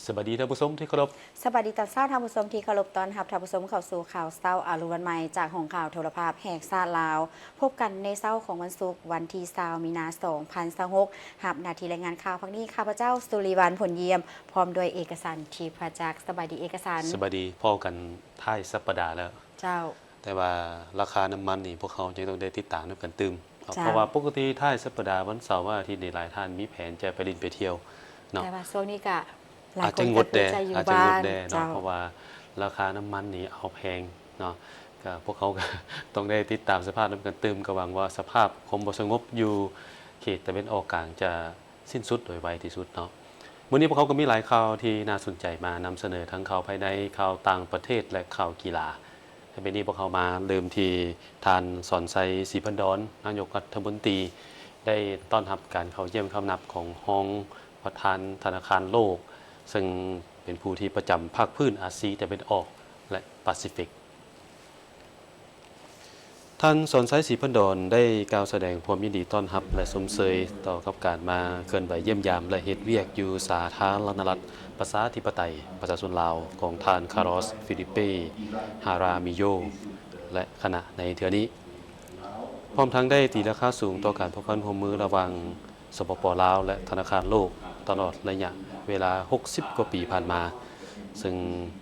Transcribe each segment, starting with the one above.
ສະບາຍດີທ່ານຜູ້ຊົມທີ່ເຄົາລົບ. ສະບາຍດີຕອນເຊົ້າທ່ານຜູ້ຊົມທີ່ເຄົາລົບ. ຕ້ອນຮັບທ່ານຜູ້ຊົມເຂົ້າສູ່ຂ່າວເຊົ້າອາລຸນວັນໃໝ່ ຈາກຫ້ອງຂ່າວໂທລະພາບແຫ່ງຊາດລາວ. ພົບກັນໃນເຊົ້າຂອງວັນສຸກ ວັນທີຊາວ ມີນາ ສອງພັນຊາວຫົກ. ຮັບໜ້າທີ່ລາຍງານຂ່າວພາກນີ້ ຂ້າພະເຈົ້າ ສຸລິວັນ ຜົນຢ້ຽມ ພ້ອມດ້ວຍເອກະສັນ ທິບພະຈັກ. ສະບາຍດີເອກະສັນ. ສະບາຍດີ, ພໍ້ກັນທ້າຍສັບປະດາແລ້ວ. ເຈົ້າ. ແຕ່ວ່າລາຄານ້ຳມັນນີ້ ພວກເຮົາຍັງຕ້ອງໄດ້ຕິດຕາມນຳກັນຕື່ມເນາະ. ເຈົ້າ. ເພາະວ່າປົກກະຕິທ້າຍສັບປະດາ ວັນເສົາ ວັນອາທິດນີ້ ຫຼາຍທ່ານມີແຜນຈະໄປຫຼິ້ນໄປທ່ຽວເນາະ. ແຕ່ວ່າຊ່ວງນີ້ກະຫຼາຍຄົນກໍເຕັມໃຈຢູ່ບ້ານ. ອາດຈະງົດແດ່ເນາະ. ເຈົ້າ. ເພາະວ່າລາຄານ້ຳມັນນີ້ເອົາແພງເນາະ. ກະພວກເຮົາກະຕ້ອງໄດ້ຕິດຕາມສະພາບນຳກັນຕື່ມ. ກະຫວັງວ່າສະພາບຄວາມບໍ່ສະຫງົບຢູ່ເຂດຕາເວັນອອກກາງຈະ ສິ້ນສຸດໂດຍໄວທີ່ສຸດເນາະ. ມື້ນີ້ພວກເຮົາກໍມີຫຼາຍຂ່າວທີ່ໜ້າສົນໃຈມານຳສະເໜີ ທັງຂ່າວພາຍໃນ, ຂ່າວຕ່າງປະເທດ ແລະ ຂ່າວກິລາ. ໃນມື້ນີ້ພວກເຮົາມາເລີ່ມທີ່ທ່ານ ສອນໄຊ ສີພັນດອນ ນາຍົກລັດຖະມົນຕີ ໄດ້ຕ້ອນຮັບການເຂົ້າຢ້ຽມຄຳນັບຂອງຮອງປະທານທະນາຄານໂລກ, ເຊິ່ງເປັນຜູ້ທີ່ປະຈຳພາກພື້ນອາຊີຕາເວັນອອກ ແລະ ປາຊີຟິກ. ທ່ານ ສອນໄຊ ສີພັນດອນ ໄດ້ກ່າວສະແດງຄວາມຍິນດີຕ້ອນຮັບ ແລະ ຊົມເຊີຍຕໍ່ກັບການມາເຄື່ອນໄຫວຢ້ຽມຢາມ ແລະ ເຮັດວຽກຢູ່ສາທາລະນະລັດ ປະຊາທິປະໄຕ ປະຊາຊົນລາວ ຂອງທ່ານ ຄາຣອສ ຟີລິເປ ຮາຣາມິໂຍ ແລະ ຄະນະໃນເທື່ອນີ້, ພ້ອມທັງໄດ້ຕີລາຄາສູງຕໍ່ການພົວພັນຮ່ວມມືລະຫວ່າງ ສປປ ລາວ ແລະ ທະນາຄານໂລກ ຕະຫຼອດໄລຍະເວລາຫົກສິບກວ່າປີຜ່ານມາ, ເຊິ່ງ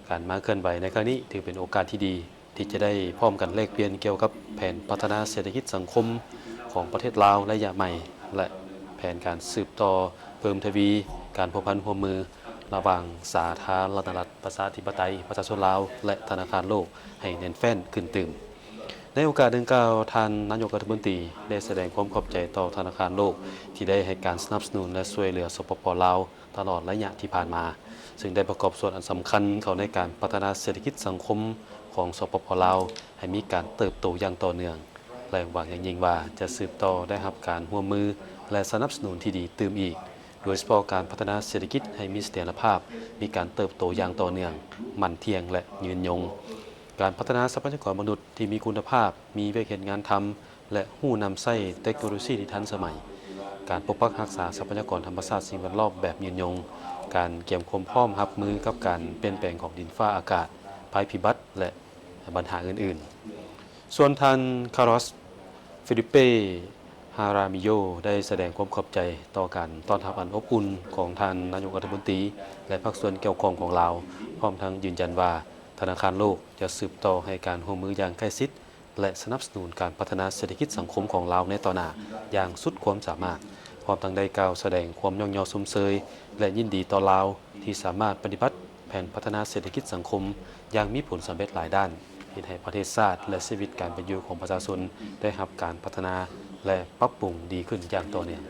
ການມາເຄື່ອນໄຫວໃນຄັ້ງນີ້ ຖືເປັນໂອກາດທີ່ດີ ທີ່ຈະໄດ້ພ້ອມກັນແລກປ່ຽນກ່ຽວກັບແຜນພັດທະນາເສດຖະກິດສັງຄົມຂອງປະເທດລາວໄລຍະໃໝ່ ແລະ ແຜນການສືບຕໍ່ເພີ່ມທະວີການພົວພັນຮ່ວມມືລະຫວ່າງສາທາລະນະລັດ ປະຊາທິປະໄຕ ປະຊາຊົນລາວ ແລະ ທະນາຄານໂລກ ໃຫ້ແໜ້ນແຟ້ນຂຶ້ນຕື່ມ. ໃນໂອກາດດັ່ງກ່າວ, ທ່ານນາຍົກລັດຖະມົນຕີໄດ້ສະແດງຄວາມຂອບໃຈຕໍ່ທະນາຄານໂລກ ທີ່ໄດ້ໃຫ້ການສະໜັບສະໜູນ ແລະ ຊ່ວຍເຫຼືອ ສປປ ລາວ ຕະຫຼອດໄລຍະທີ່ຜ່ານມາ, ເຊິ່ງໄດ້ປະກອບສ່ວນອັນສຳຄັນເຂົ້າໃນການພັດທະນາເສດຖະກິດສັງຄົມຂອງ ສປປ ລາວ ໃຫ້ມີການເຕີບໂຕຢ່າງຕໍ່ເນື່ອງ ແລະ ຫວັງຢ່າງຍິ່ງວ່າຈະສືບຕໍ່ໄດ້ຮັບການຮ່ວມມື ແລະ ສະໜັບສະໜູນທີ່ດີຕື່ມອີກ, ໂດຍສະເພາະການພັດທະນາເສດຖະກິດໃຫ້ມີສະຖຽນລະພາບ, ມີການເຕີບໂຕຢ່າງຕໍ່ເນື່ອງ, ໝັ້ນທ່ຽງ ແລະ ຍືນຍົງ. ການພັດທະນາຊັບພະຍາກອນມະນຸດທີ່ມີຄຸນນະພາບ, ມີວຽກເຮັດງານທຳ ແລະ ຮູ້ນຳໃຊ້ເຕັກໂນໂລຊີທີ່ທັນສະໄໝ, ການປົກປັກຮັກສາຊັບພະຍາກອນທຳມະຊາດສິ່ງແວດລ້ອມແບບຍືນຍົງ, ການກຽມຄວາມພ້ອມຮັບມືກັບການປ່ຽນແປງຂອງດິນຟ້າອາກາດ, ໄພພິບັດ ແລະ ບັນຫາອື່ນໆ. ສ່ວນທ່ານ ຄາຣອສ ຟີລິເປ ຮາຣາມິໂຍ ໄດ້ສະແດງຄວາມຂອບໃຈຕໍ່ການຕ້ອນຮັບອັນອົບອຸ່ນຂອງທ່ານນາຍົກລັດຖະມົນຕີ ແລະ ພາກສ່ວນກ່ຽວຂ້ອງຂອງລາວ, ພ້ອມທັງຢືນຢັນວ່າ ທະນາຄານໂລກຈະສືບຕໍ່ໃຫ້ການຮ່ວມມືຢ່າງໃກ້ຊິດ ແລະ ສະໜັບສະໜູນການພັດທະນາເສດຖະກິດສັງຄົມຂອງລາວໃນຕໍ່ໜ້າຢ່າງສຸດຄວາມສາມາດ, ພ້ອມທັງໄດ້ກ່າວສະແດງຄວາມຍ້ອງຍໍຊົມເຊີຍ ແລະ ຍິນດີຕໍ່ລາວທີ່ສາມາດປະຕິບັດແຜນພັດທະນາເສດຖະກິດສັງຄົມຢ່າງມີຜົນສຳເລັດຫຼາຍດ້ານ, ເຮັດໃຫ້ປະເທດຊາດ ແລະ ຊີວິດການເປັນຢູ່ຂອງປະຊາຊົນໄດ້ຮັບການພັດທະນາ ແລະ ປັບປຸງດີຂຶ້ນຢ່າງຕໍ່ເນື່ອງ.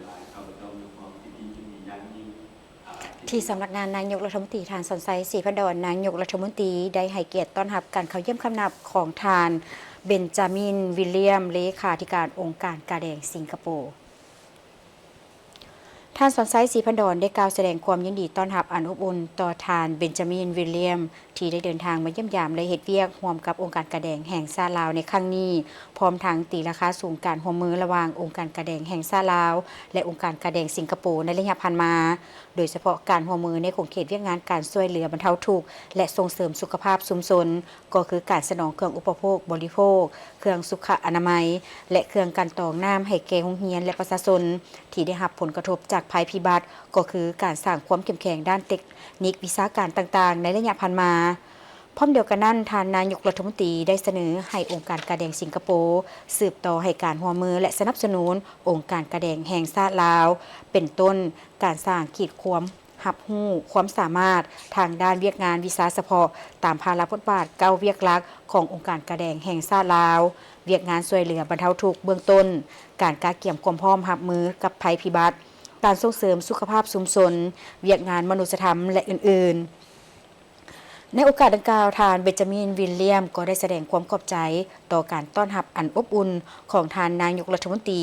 ທີ່ສຳນັກງານນາຍົກລັດຖະມົນຕີ, ທ່ານ ສອນໄຊ ສີພັນດອນ ນາຍົກລັດຖະມົນຕີ ໄດ້ໃຫ້ກຽດຕ້ອນຮັບການເຂົ້າຢ້ຽມຄຳນັບຂອງທ່ານ ເບັນຈາມິນ ວິລຽມ ເລຂາທິການອົງການກາແດງສິງກະໂປ. ທ່ານ ສອນໄຊ ສີພັນດອນ ໄດ້ກ່າວສະແດງຄວາມຍິນດີຕ້ອນຮັບອັນອົບອຸ່ນຕໍ່ທ່ານ ເບັນຈາມິນ ວິລຽມ ທີ່ໄດ້ເດີນທາງມາຢ້ຽມຢາມ ແລະ ເຮັດວຽກຮ່ວມກັບອົງການກາແດງແຫ່ງຊາດລາວໃນຄັ້ງນີ້, ພ້ອມທັງຕີລາຄາສູງການຮ່ວມມືລະຫວ່າງອົງການກາແດງແຫ່ງຊາດລາວ ແລະ ອົງການກາແດງສິງກະໂປໃນໄລຍະຜ່ານມາ, ໂດຍສະເພາະການຮ່ວມມືໃນຂົງເຂດວຽກງານການຊ່ວຍເຫຼືອບັນເທົາທຸກ ແລະ ສົ່ງເສີມສຸຂະພາບຊຸມຊົນ, ກໍຄືການສະໜອງເຄື່ອງອຸປະໂພກບໍລິໂພກ, ເຄື່ອງສຸຂະອະນາໄມ ແລະ ເຄື່ອງກັ່ນຕອງນ້ຳໃຫ້ແກ່ໂຮງຮຽນ ແລະ ປະຊາຊົນທີ່ໄດ້ຮັບຜົນກະທົບຈາກໄພພິບັດ, ກໍຄືການສ້າງຄວາມເຂັ້ມແຂງດ້ານເຕັກນິກວິຊາການຕ່າງໆໃນໄລຍະຜ່ານມາ. ພ້ອມດຽວກັນນັ້ນ, ທ່ານນາຍົກລັດຖະມົນຕີໄດ້ສະເໜີໃຫ້ອົງການກາແດງສິງກະໂປສືບຕໍ່ໃຫ້ການຮ່ວມມື ແລະ ສະໜັບສະໜູນອົງການກາແດງແຫ່ງຊາດລາວ, ເປັນຕົ້ນ ການສ້າງຂີດຄວາມ ຮັບຮູ້ຄວາມສາມາດທາງດ້ານວຽກງານວິຊາສະເພາະຕາມພາລະບົດບາດເກົ້າວຽກຫຼັກຂອງອົງການກາແດງແຫ່ງຊາດລາວ, ວຽກງານຊ່ວຍເຫຼືອບັນເທົາທຸກເບື້ອງຕົ້ນ, ການກະກຽມຄວາມພ້ອມຮັບມືກັບໄພພິບັດ, ການສົ່ງເສີມສຸຂະພາບຊຸມຊົນ, ວຽກງານມະນຸດສະທຳ ແລະ ອື່ນໆ. ໃນໂອກາດດັ່ງກ່າວ, ທ່ານ ເບັນຈາມິນ ວິນລຽມ ກໍໄດ້ສະແດງຄວາມຂອບໃຈຕໍ່ການຕ້ອນຮັບອັນອົບອຸ່ນຂອງທ່ານນາຍົກລັດຖະມົນຕີ,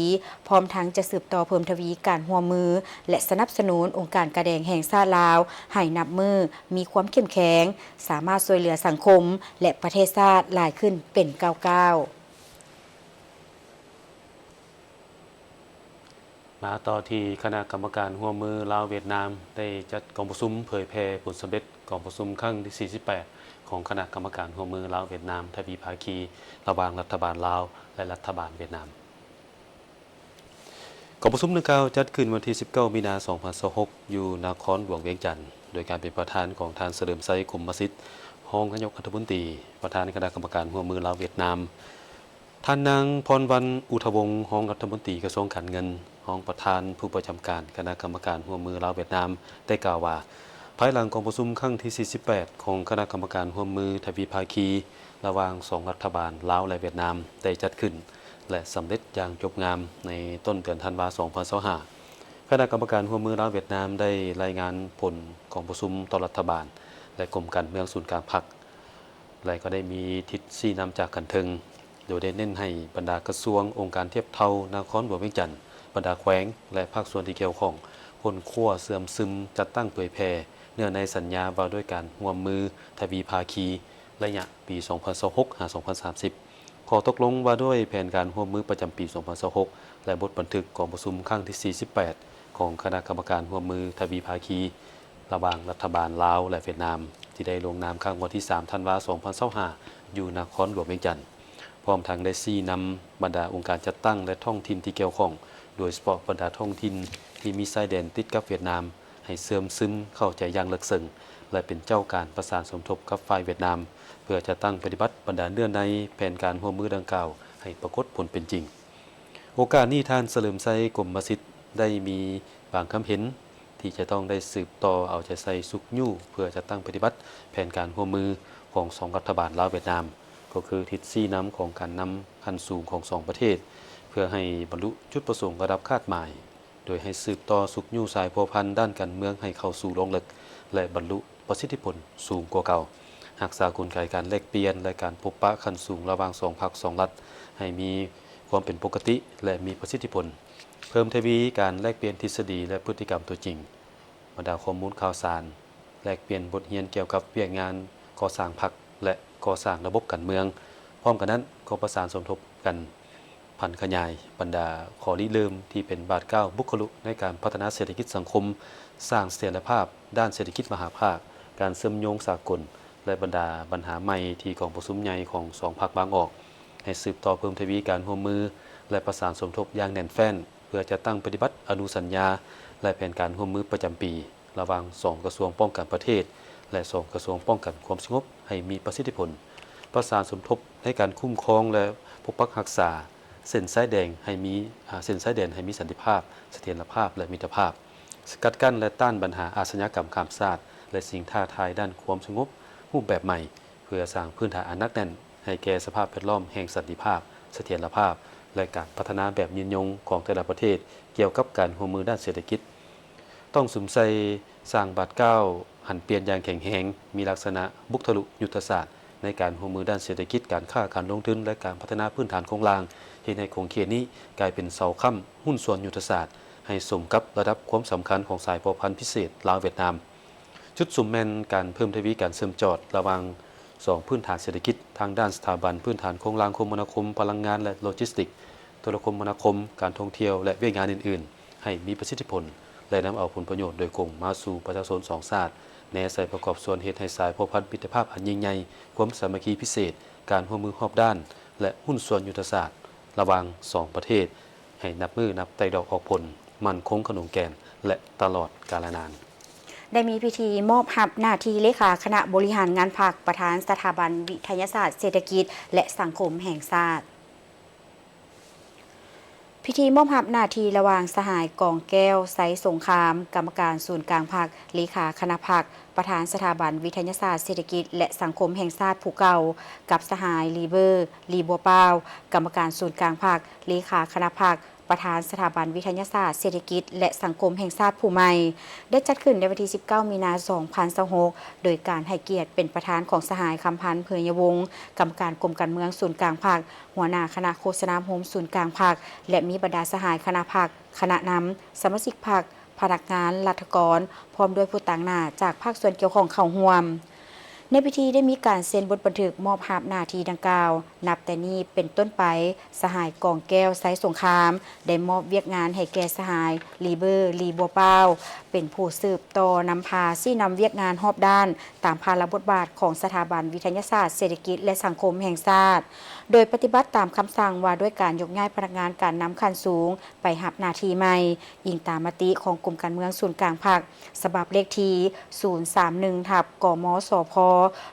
ພ້ອມທັງຈະສືບຕໍ່ເພີ່ມທະວີການຮ່ວມມື ແລະ ສະໜັບສະໜູນອົງການກາແດງແຫ່ງຊາດລາວ ໃຫ້ນັບມື້ມີຄວາມເຂັ້ມແຂງ, ສາມາດຊ່ວຍເຫຼືອສັງຄົມ ແລະ ປະເທດຊາດຫຼາຍຂຶ້ນເປັນກ້າວໆ. ມາຕໍ່ທີ່ຄະນະກຳມະການຮ່ວມມືລາວ-ຫວຽດນາມ ໄດ້ຈັດກອງປະຊຸມເຜີຍແຜ່ຜົນສຳເລັດກອງປະຊຸມຄັ້ງທີສີ່ສິບແປດ ຂອງຄະນະກຳມະການຮ່ວມມືລາວ-ຫວຽດນາມ ທະວີພາຄີລະຫວ່າງລັດຖະບານລາວ ແລະ ລັດຖະບານຫວຽດນາມ. ກອງປະຊຸມດັ່ງກ່າວຈັດຂຶ້ນວັນທີສິບເກົ້າ ມີນາ ສອງພັນຊາວຫົກ ຢູ່ນະຄອນຫຼວງວຽງຈັນ ໂດຍການເປັນປະທານຂອງທ່ານ ສະເຫຼີມໄຊ ກົມມະສິດ ຮອງນາຍົກລັດຖະມົນຕີ ປະທານຄະນະກຳມະການຮ່ວມມືລາວ-ຫວຽດນາມ, ທ່ານນາງ ພອນວັນ ອຸທະວົງ ຮອງລັດຖະມົນຕີກະຊວງການເງິນ, ຮອງປະທານຜູ້ປະຈຳການຄະນະກຳມະການຮ່ວມມືລາວ-ຫວຽດນາມ ໄດ້ກ່າວວ່າ, ພາຍຫຼັງກອງປະຊຸມຄັ້ງທີສີ່ສິບແປດ ຂອງຄະນະກຳມະການຮ່ວມມືທະວີພາຄີລະຫວ່າງສອງລັດຖະບານລາວ ແລະ ຫວຽດນາມ ໄດ້ຈັດຂຶ້ນ ແລະ ສຳເລັດຢ່າງຈົບງາມໃນຕົ້ນເດືອນທັນວາ ສອງພັນຊາວຫ້າ. ຄະນະກຳມະການຮ່ວມມືລາວ-ຫວຽດນາມ ໄດ້ລາຍງານຜົນກອງປະຊຸມຕໍ່ລັດຖະບານ ແລະ ກົມການເມືອງສູນກາງພັກ ແລະ ກໍໄດ້ມີທິດຊີ້ນຳຈາກຂັ້ນເທິງ, ໂດຍໄດ້ເນັ້ນໃຫ້ບັນດາກະຊວງ, ອົງການທຽບເທົ່ານະຄອນຫຼວງວຽງຈັນ, ບັນດາແຂວງ ແລະ ພາກສ່ວນທີ່ກ່ຽວຂ້ອງ ຄົ້ນຄວ້າເຊື່ອມຊຶມ, ຈັດຕັ້ງເຜີຍແຜ່ເນື້ອໃນສັນຍາວ່າດ້ວຍການຮ່ວມມືທະວີພາຄີ ໄລຍະປີສອງພັນຊາວຫົກ ຫາ ສອງພັນສາມສິບ, ຂໍ້ຕົກລົງວ່າດ້ວຍແຜນການຮ່ວມມືປະຈຳປີສອງພັນຊາວຫົກ ແລະ ບົດບັນທຶກກອງປະຊຸມຄັ້ງທີສີ່ສິບແປດ ຂອງຄະນະກຳມະການຮ່ວມມືທະວີພາຄີລະຫວ່າງລັດຖະບານລາວ ແລະ ຫວຽດນາມ ທີ່ໄດ້ລົງນາມຄັ້ງວັນທີສາມ ທັນວາ ສອງພັນຊາວຫ້າ ຢູ່ນະຄອນຫຼວງວຽງຈັນ, ພ້ອມທັງໄດ້ຊີ້ນຳບັນດາອົງການຈັດຕັ້ງ ແລະ ທ້ອງຖິ່ນທີ່ກ່ຽວຂ້ອງ, ໂດຍສະເພາະບັນດາທ້ອງຖິ່ນທີ່ມີຊາຍແດນຕິດກັບຫວຽດນາມ ໃຫ້ເຊື່ອມຊຶມເຂົ້າໃຈຢ່າງເລິກເຊິ່ງ ແລະ ເປັນເຈົ້າການປະສານສົມທົບກັບຝ່າຍຫວຽດນາມ ເພື່ອຈັດຕັ້ງປະຕິບັດບັນດາເນື້ອໃນແຜນການຮ່ວມມືດັ່ງກ່າວໃຫ້ປາກົດຜົນເປັນຈິງ. ໂອກາດນີ້ ທ່ານ ສະເຫຼີມໄຊ ກົມມະສິດ ໄດ້ມີບາງຄຳເຫັນທີ່ຈະຕ້ອງໄດ້ສືບຕໍ່ເອົາໃຈໃສ່ຊຸກຍູ້ ເພື່ອຈັດຕັ້ງປະຕິບັດແຜນການຮ່ວມມືຂອງສອງລັດຖະບານລາວ-ຫວຽດນາມ, ກໍຄືທິດຊີ້ນຳຂອງການນຳຂັ້ນສູງຂອງສອງປະເທດ ເພື່ອໃຫ້ບັນລຸຈຸດປະສົງລະດັບຄາດໝາຍ. ໂດຍໃຫ້ສືບຕໍ່ຊຸກຍູ້ສາຍພົວພັນດ້ານການເມືອງໃຫ້ເຂົ້າສູ່ລວງເລິກ ແລະ ບັນລຸປະສິດທິຜົນສູງກວ່າເກົ່າ, ຮັກສາກົນໄກການແລກປ່ຽນ ແລະ ການພົບປະຂັ້ນສູງລະຫວ່າງສອງພັກສອງລັດໃຫ້ມີຄວາມເປັນປົກກະຕິ ແລະ ມີປະສິດທິຜົນ, ເພີ່ມທະວີການແລກປ່ຽນທິດສະດີ ແລະ ພຶດຕິກຳຕົວຈິງ, ບັນດາຂໍ້ມູນຂ່າວສານ, ແລກປ່ຽນບົດຮຽນກ່ຽວກັບວຽກງານກໍ່ສ້າງພັກ ແລະ ກໍ່ສ້າງລະບົບການເມືອງ. ພ້ອມກັນນັ້ນກໍປະສານສົມທົບກັນ ຜັນຂະຫຍາຍບັນດາຂໍ້ລິເລີ່ມທີ່ເປັນບາດກ້າວບຸກຄະລຸໃນການພັດທະນາເສດຖະກິດສັງຄົມ, ສ້າງສະຖຽນລະພາບດ້ານເສດຖະກິດມະຫາພາກ, ການເຊື່ອມໂຍງສາກົນ ແລະ ບັນດາບັນຫາໃໝ່ທີ່ກອງປະຊຸມໃຫຍ່ຂອງສອງພັກວາງອອກ, ໃຫ້ສືບຕໍ່ເພີ່ມທະວີການຮ່ວມມື ແລະ ປະສານສົມທົບຢ່າງແໜ້ນແຟ້ນ ເພື່ອຈັດຕັ້ງປະຕິບັດອະນຸສັນຍາ ແລະ ແຜນການຮ່ວມມືປະຈຳປີ ລະຫວ່າງສອງກະຊວງປ້ອງກັນປະເທດ ແລະ ສອງກະຊວງປ້ອງກັນຄວາມສະຫງົບໃຫ້ມີປະສິດທິຜົນ, ປະສານສົມທົບໃນການຄຸ້ມຄອງ ແລະ ປົກປັກຮັກສາເສັ້ນຊາຍແດງໃຫ້ມີ ອາ ເສັ້ນຊາຍແດນໃຫ້ມີສັນຕິພາບ, ສະຖຽນລະພາບ ແລະ ມິດຕະພາບ, ສະກັດກັ້ນ ແລະ ຕ້ານບັນຫາອາຊະຍາກຳຂ້າມຊາດ ແລະ ສິ່ງທ້າທາຍດ້ານຄວາມສະຫງົບຮູບແບບໃໝ່, ເພື່ອສ້າງພື້ນຖານອັນໜັກແໜ້ນໃຫ້ແກ່ສະພາບແວດລ້ອມແຫ່ງສັນຕິພາບ, ສະຖຽນລະພາບ ແລະ ການພັດທະນາແບບຍືນຍົງຂອງແຕ່ລະປະເທດ ກ່ຽວກັບການຮ່ວມມືດ້ານເສດຖະກິດ. ຕ້ອງສຸມໃສ່ສ້າງບາດກ້າວຫັນປ່ຽນຢ່າງແຂງແຮງ, ມີລັກສະນະບຸກທະລຸຍຸດທະສາດໃນການຮ່ວມມືດ້ານເສດຖະກິດ, ການຄ້າ, ການລົງທຶນ ແລະ ການພັດທະນາພື້ນຖານໂຄງລ່າງ, ເຮັດໃຫ້ຂົງເຂດນີ້ກາຍເປັນເສົາຄ້ຳຫຸ້ນສ່ວນຍຸດທະສາດ ໃຫ້ສົມກັບລະດັບຄວາມສຳຄັນຂອງສາຍພົວພັນພິເສດລາວ-ຫວຽດນາມ. ຈຸດສຸມແມ່ນການເພີ່ມທະວີການເຊື່ອມຈອດລະຫວ່າງສອງພື້ນຖານເສດຖະກິດ ທາງດ້ານສະຖາບັນພື້ນຖານໂຄງລ່າງຄົມມະນາຄົມ, ພະລັງງານ ແລະ ໂລຈິສຕິກ, ໂທລະຄົມມະນາຄົມ, ການທ່ອງທ່ຽວ ແລະ ວຽກງານອື່ນໆ ໃຫ້ມີປະສິດທິຜົນ ແລະ ນຳເອົາຜົນປະໂຫຍດໂດຍກົງມາສູ່ປະຊາຊົນສອງຊາດ, ແນໃສ່ປະກອບສ່ວນເຮັດໃຫ້ສາຍພົວພັນມິດຕະພາບອັນຍິ່ງໃຫຍ່, ຄວາມສາມັກຄີພິເສດ, ການຮ່ວມມືຮອບດ້ານ ແລະ ຫຸ້ນສ່ວນຍຸດທະສາດລະຫວ່າງສອງປະເທດ ໃຫ້ນັບມື້ນັບໄຕ່ດອກອອກຜົນ, ໝັ້ນຄົງຂະໜົງແກ່ນ ແລະ ຕະຫຼອດກາລະນານ. ໄດ້ມີພິທີມອບຮັບໜ້າທີ່ເລຂາຄະນະບໍລິຫານງານພັກ, ປະທານສະຖາບັນວິທະຍາສາດເສດຖະກິດ ແລະ ສັງຄົມແຫ່ງຊາດ. ພິທີມອບຮັບໜ້າທີ່ລະຫວ່າງສະຫາຍ ກອງແກ້ວ ໄຊສົງຄາມ ກຳມະການສູນກາງພັກ, ເລຂາຄະນະພັກ, ປະທານສະຖາບັນວິທະຍາສາດເສດຖະກິດ ແລະ ສັງຄົມແຫ່ງຊາດຜູ້ເກົ່າ, ກັບສະຫາຍ ລີເບີ ລີບົວປາວ ກຳມະການສູນກາງພັກ, ເລຂາຄະນະພັກ, ປະທານສະຖາບັນວິທະຍາສາດເສດຖະກິດ ແລະ ສັງຄົມແຫ່ງຊາດຜູ້ໃໝ່ ໄດ້ຈັດຂຶ້ນໃນວັນທີສິບເກົ້າ ມີນາ ສອງພັນຊາວຫົກ ໂດຍການໃຫ້ກຽດເປັນປະທານຂອງສະຫາຍ ຄຳພັນ ເພີຍະວົງ ກຳມະການກົມການເມືອງສູນກາງພັກ, ຫົວໜ້າຄະນະໂຄສະນາໂຮມສູນກາງພັກ ແລະ ມີບັນດາສະຫາຍຄະນະພັກ, ຄະນະນຳ, ສະມາຊິກພັກ, ພະນັກງານລັດຖະກອນ ພ້ອມດ້ວຍຜູ້ຕາງໜ້າຈາກພາກສ່ວນກ່ຽວຂ້ອງເຂົ້າຮ່ວມ. ໃນພິທີໄດ້ມີການເຊັນບົດບັນທຶກມອບຮາບໜ້າທີ່ດັ່ງກ່າວ. ນັບແຕ່ນີ້ເປັນຕົ້ນໄປ, ສະຫາຍ ກອງແກ້ວ ໄຊສົງຄາມ ໄດ້ມອບວຽກງານໃຫ້ແກ່ສະຫາຍ ລີເບີ ລີບົວປາວ ເປັນຜູ້ສືບຕໍ່ນຳພາຊີ້ນຳວຽກງານຮອບດ້ານ ຕາມພາລະບົດບາດຂອງສະຖາບັນວິທະຍາສາດເສດຖະກິດ ແລະ ສັງຄົມແຫ່ງຊາດ, ໂດຍປະຕິບັດຕາມຄຳສັ່ງວ່າດ້ວຍການຍົກຍ້າຍພະນັກງານການນຳຂັ້ນສູງໄປຮັບໜ້າທີ່ໃໝ່, ອີງຕາມມະຕິຂອງກົມການເມືອງສູນກາງພັກ ສະບັບເລກທີສູນສາມໜຶ່ງ ທັບ ກມສພ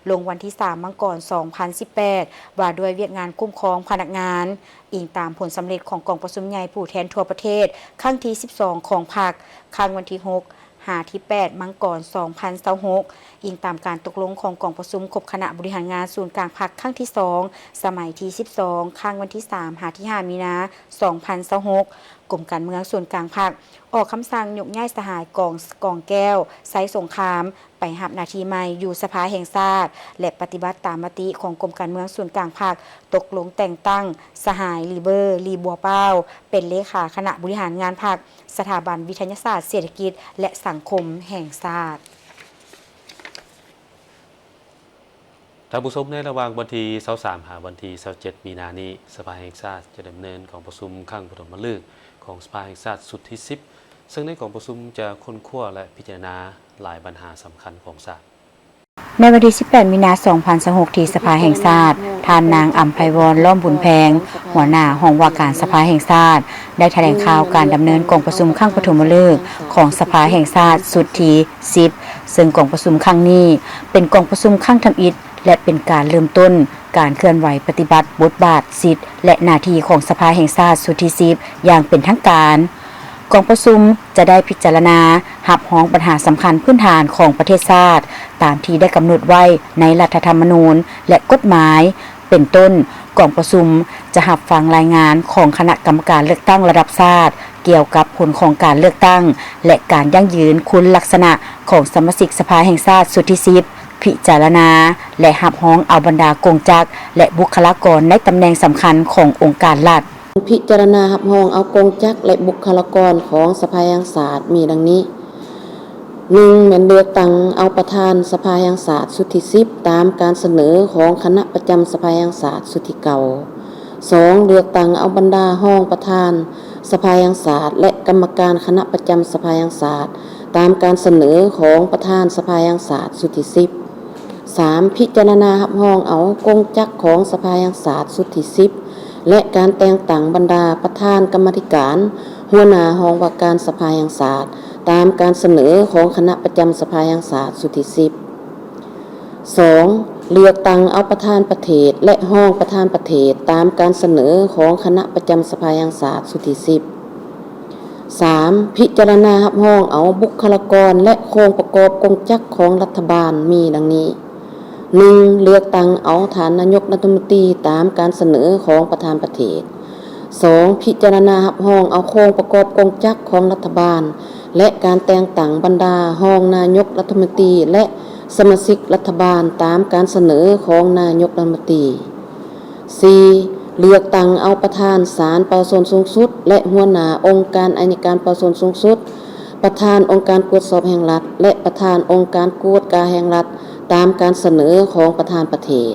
ລົງວັນທີສາມ ມັງກອນ ສອງພັນສິບແປດ ວ່າດ້ວຍວຽກງານຄຸ້ມຄອງພະນັກງານ, ອີງຕາມຜົນສຳເລັດຂອງກອງປະຊຸມໃຫຍ່ຜູ້ແທນທົ່ວປະເທດ ຄັ້ງທີສິບສອງ ຂອງພັກ, ຄັ້ງວັນທີຫົກ ຫາທີແປດ ມັງກອນ ສອງພັນຊາວຫົກ, ອີງຕາມການຕົກລົງຂອງກອງປະຊຸມຄົບຄະນະບໍລິຫານງານສູນກາງພັກ ຄັ້ງທີສອງ ສະໄໝທີສິບສອງ ຄັ້ງວັນທີສາມ ຫາທີຫ້າ ມີນາ ສອງພັນຊາວຫົກ. ກົມການເມືອງສູນກາງພັກ ອອກຄຳສັ່ງຍົກຍ້າຍສະຫາຍ ກອງ ກອງແກ້ວ ໄຊສົງຄາມ ໄປຮັບໜ້າທີ່ໃໝ່ຢູ່ສະພາແຫ່ງຊາດ ແລະ ປະຕິບັດຕາມມະຕິຂອງກົມການເມືອງສູນກາງພັກ ຕົກລົງແຕ່ງຕັ້ງສະຫາຍ ລີເບີ ລີບົວປາວ ເປັນເລຂາຄະນະບໍລິຫານງານພັກ ສະຖາບັນວິທະຍາສາດເສດຖະກິດ ແລະ ສັງຄົມແຫ່ງຊາດ. ທ່ານຜູ້ຊົມ, ໃນລະຫວ່າງວັນທີຊາວສາມ ຫາວັນທີຊາວເຈັດ ມີນານີ້, ສະພາແຫ່ງຊາດຈະດຳເນີນກອງປະຊຸມຄັ້ງປະຖົມມະລຶກຂອງສະພາແຫ່ງຊາດຊຸດທີສິບ, ເຊິ່ງໃນກອງປະຊຸມຈະຄົ້ນຄວ້າ ແລະ ພິຈາລະນາຫຼາຍບັນຫາສຳຄັນຂອງຊາດ. ໃນວັນທີສິບແປດ ມີນາ ສອງພັນຊາວຫົກ ທີ່ສະພາແຫ່ງຊາດ, ທ່ານນາງ ອຳໄພວອນ ລ້ອມບຸນແພງ ຫົວໜ້າຫ້ອງວ່າການສະພາແຫ່ງຊາດ ໄດ້ຖະແຫຼງຂ່າວການດຳເນີນກອງປະຊຸມຄັ້ງປະຖົມມະລຶກຂອງສະພາແຫ່ງຊາດຊຸດທີສິບ, ເຊິ່ງກອງປະຊຸມຄັ້ງນີ້ເປັນກອງປະຊຸມຄັ້ງທຳອິດ ແລະ ເປັນການເລີ່ມຕົ້ນການເຄື່ອນໄຫວປະຕິບັດບົດບາດ, ສິດ ແລະ ໜ້າທີ່ຂອງສະພາແຫ່ງຊາດຊຸດທີສິບ ຢ່າງເປັນທາງການ. ກອງປະຊຸມຈະໄດ້ພິຈາລະນາຮັບຮອງບັນຫາສຳຄັນພື້ນຖານຂອງປະເທດຊາດ ຕາມທີ່ໄດ້ກຳນົດໄວ້ໃນລັດຖະທຳມະນູນ ແລະ ກົດໝາຍ. ເປັນຕົ້ນ, ກອງປະຊຸມຈະຮັບຟັງລາຍງານຂອງຄະນະກຳມະການເລືອກຕັ້ງລະດັບຊາດ ກ່ຽວກັບຜົນຂອງການເລືອກຕັ້ງ ແລະ ການຢັ້ງຢືນຄຸນລັກສະນະຂອງສະມາຊິກສະພາແຫ່ງຊາດຊຸດທີສິບ, ພິຈາລະນາ ແລະ ຮັບຮອງເອົາບັນດາກົງຈັກ ແລະ ບຸກຄະລາກອນໃນຕຳແໜ່ງສຳຄັນຂອງອົງການລັດ. ພິຈາລະນາຮັບຮອງເອົາກົງຈັກ ແລະ ບຸກຄະລາກອນຂອງສະພາແຫ່ງຊາດມີດັ່ງນີ້. ໜຶ່ງ ແມ່ນເລືອກຕັ້ງເອົາປະທານສະພາແຫ່ງຊາດຊຸດທີສິບ ຕາມການສະເໜີຂອງຄະນະປະຈຳສະພາແຫ່ງຊາດຊຸດທີເກົ້າ. ສອງ ເລືອກຕັ້ງເອົາບັນດາຮອງປະທານສະພາແຫ່ງຊາດ ແລະ ກຳມະການຄະນະປະຈຳສະພາແຫ່ງຊາດ ຕາມການສະເໜີຂອງປະທານສະພາແຫ່ງຊາດຊຸດທີສິບ. ສາມ ພິຈາລະນາຮັບຮອງເອົາກົງຈັກຂອງສະພາແຫ່ງຊາດຊຸດທີສິບ ແລະ ການແຕ່ງຕັ້ງບັນດາປະທານກຳມາທິການ, ຫົວໜ້າຫ້ອງວ່າການສະພາແຫ່ງຊາດ ຕາມການສະເໜີຂອງຄະນະປະຈຳສະພາແຫ່ງຊາດຊຸດທີສິບ. ສອງ ເລືອກຕັ້ງເອົາປະທານປະເທດ ແລະ ຮອງປະທານປະເທດ ຕາມການສະເໜີຂອງຄະນະປະຈຳສະພາແຫ່ງຊາດຊຸດທີສິບ. ສາມ ພິຈາລະນາຮັບຮອງເອົາບຸກຄະລາກອນ ແລະ ໂຄງປະກອບກົງຈັກຂອງລັດຖະບານມີດັ່ງນີ້. ໜຶ່ງ ເລືອກຕັ້ງເອົາທ່ານນາຍົກລັດຖະມົນຕີຕາມການສະເໜີຂອງປະທານປະເທດ. ສອງ ພິຈາລະນາຮັບຮອງເອົາໂຄງປະກອບກົງຈັກຂອງລັດຖະບານ ແລະ ການແຕ່ງຕັ້ງບັນດາຮອງນາຍົກລັດຖະມົນຕີ ແລະ ສະມາຊິກລັດຖະບານຕາມການສະເໜີຂອງນາຍົກລັດຖະມົນຕີ. ສີ່ ເລືອກຕັ້ງເອົາປະທານສານປະຊາຊົນສູງສຸດ ແລະ ຫົວໜ້າອົງການໄອຍະການປະຊາຊົນສູງສຸດ, ປະທານອົງການກວດສອບແຫ່ງລັດ ແລະ ປະທານອົງການກວດກາແຫ່ງລັດ ຕາມການສະເໜີຂອງປະທານປະເທດ.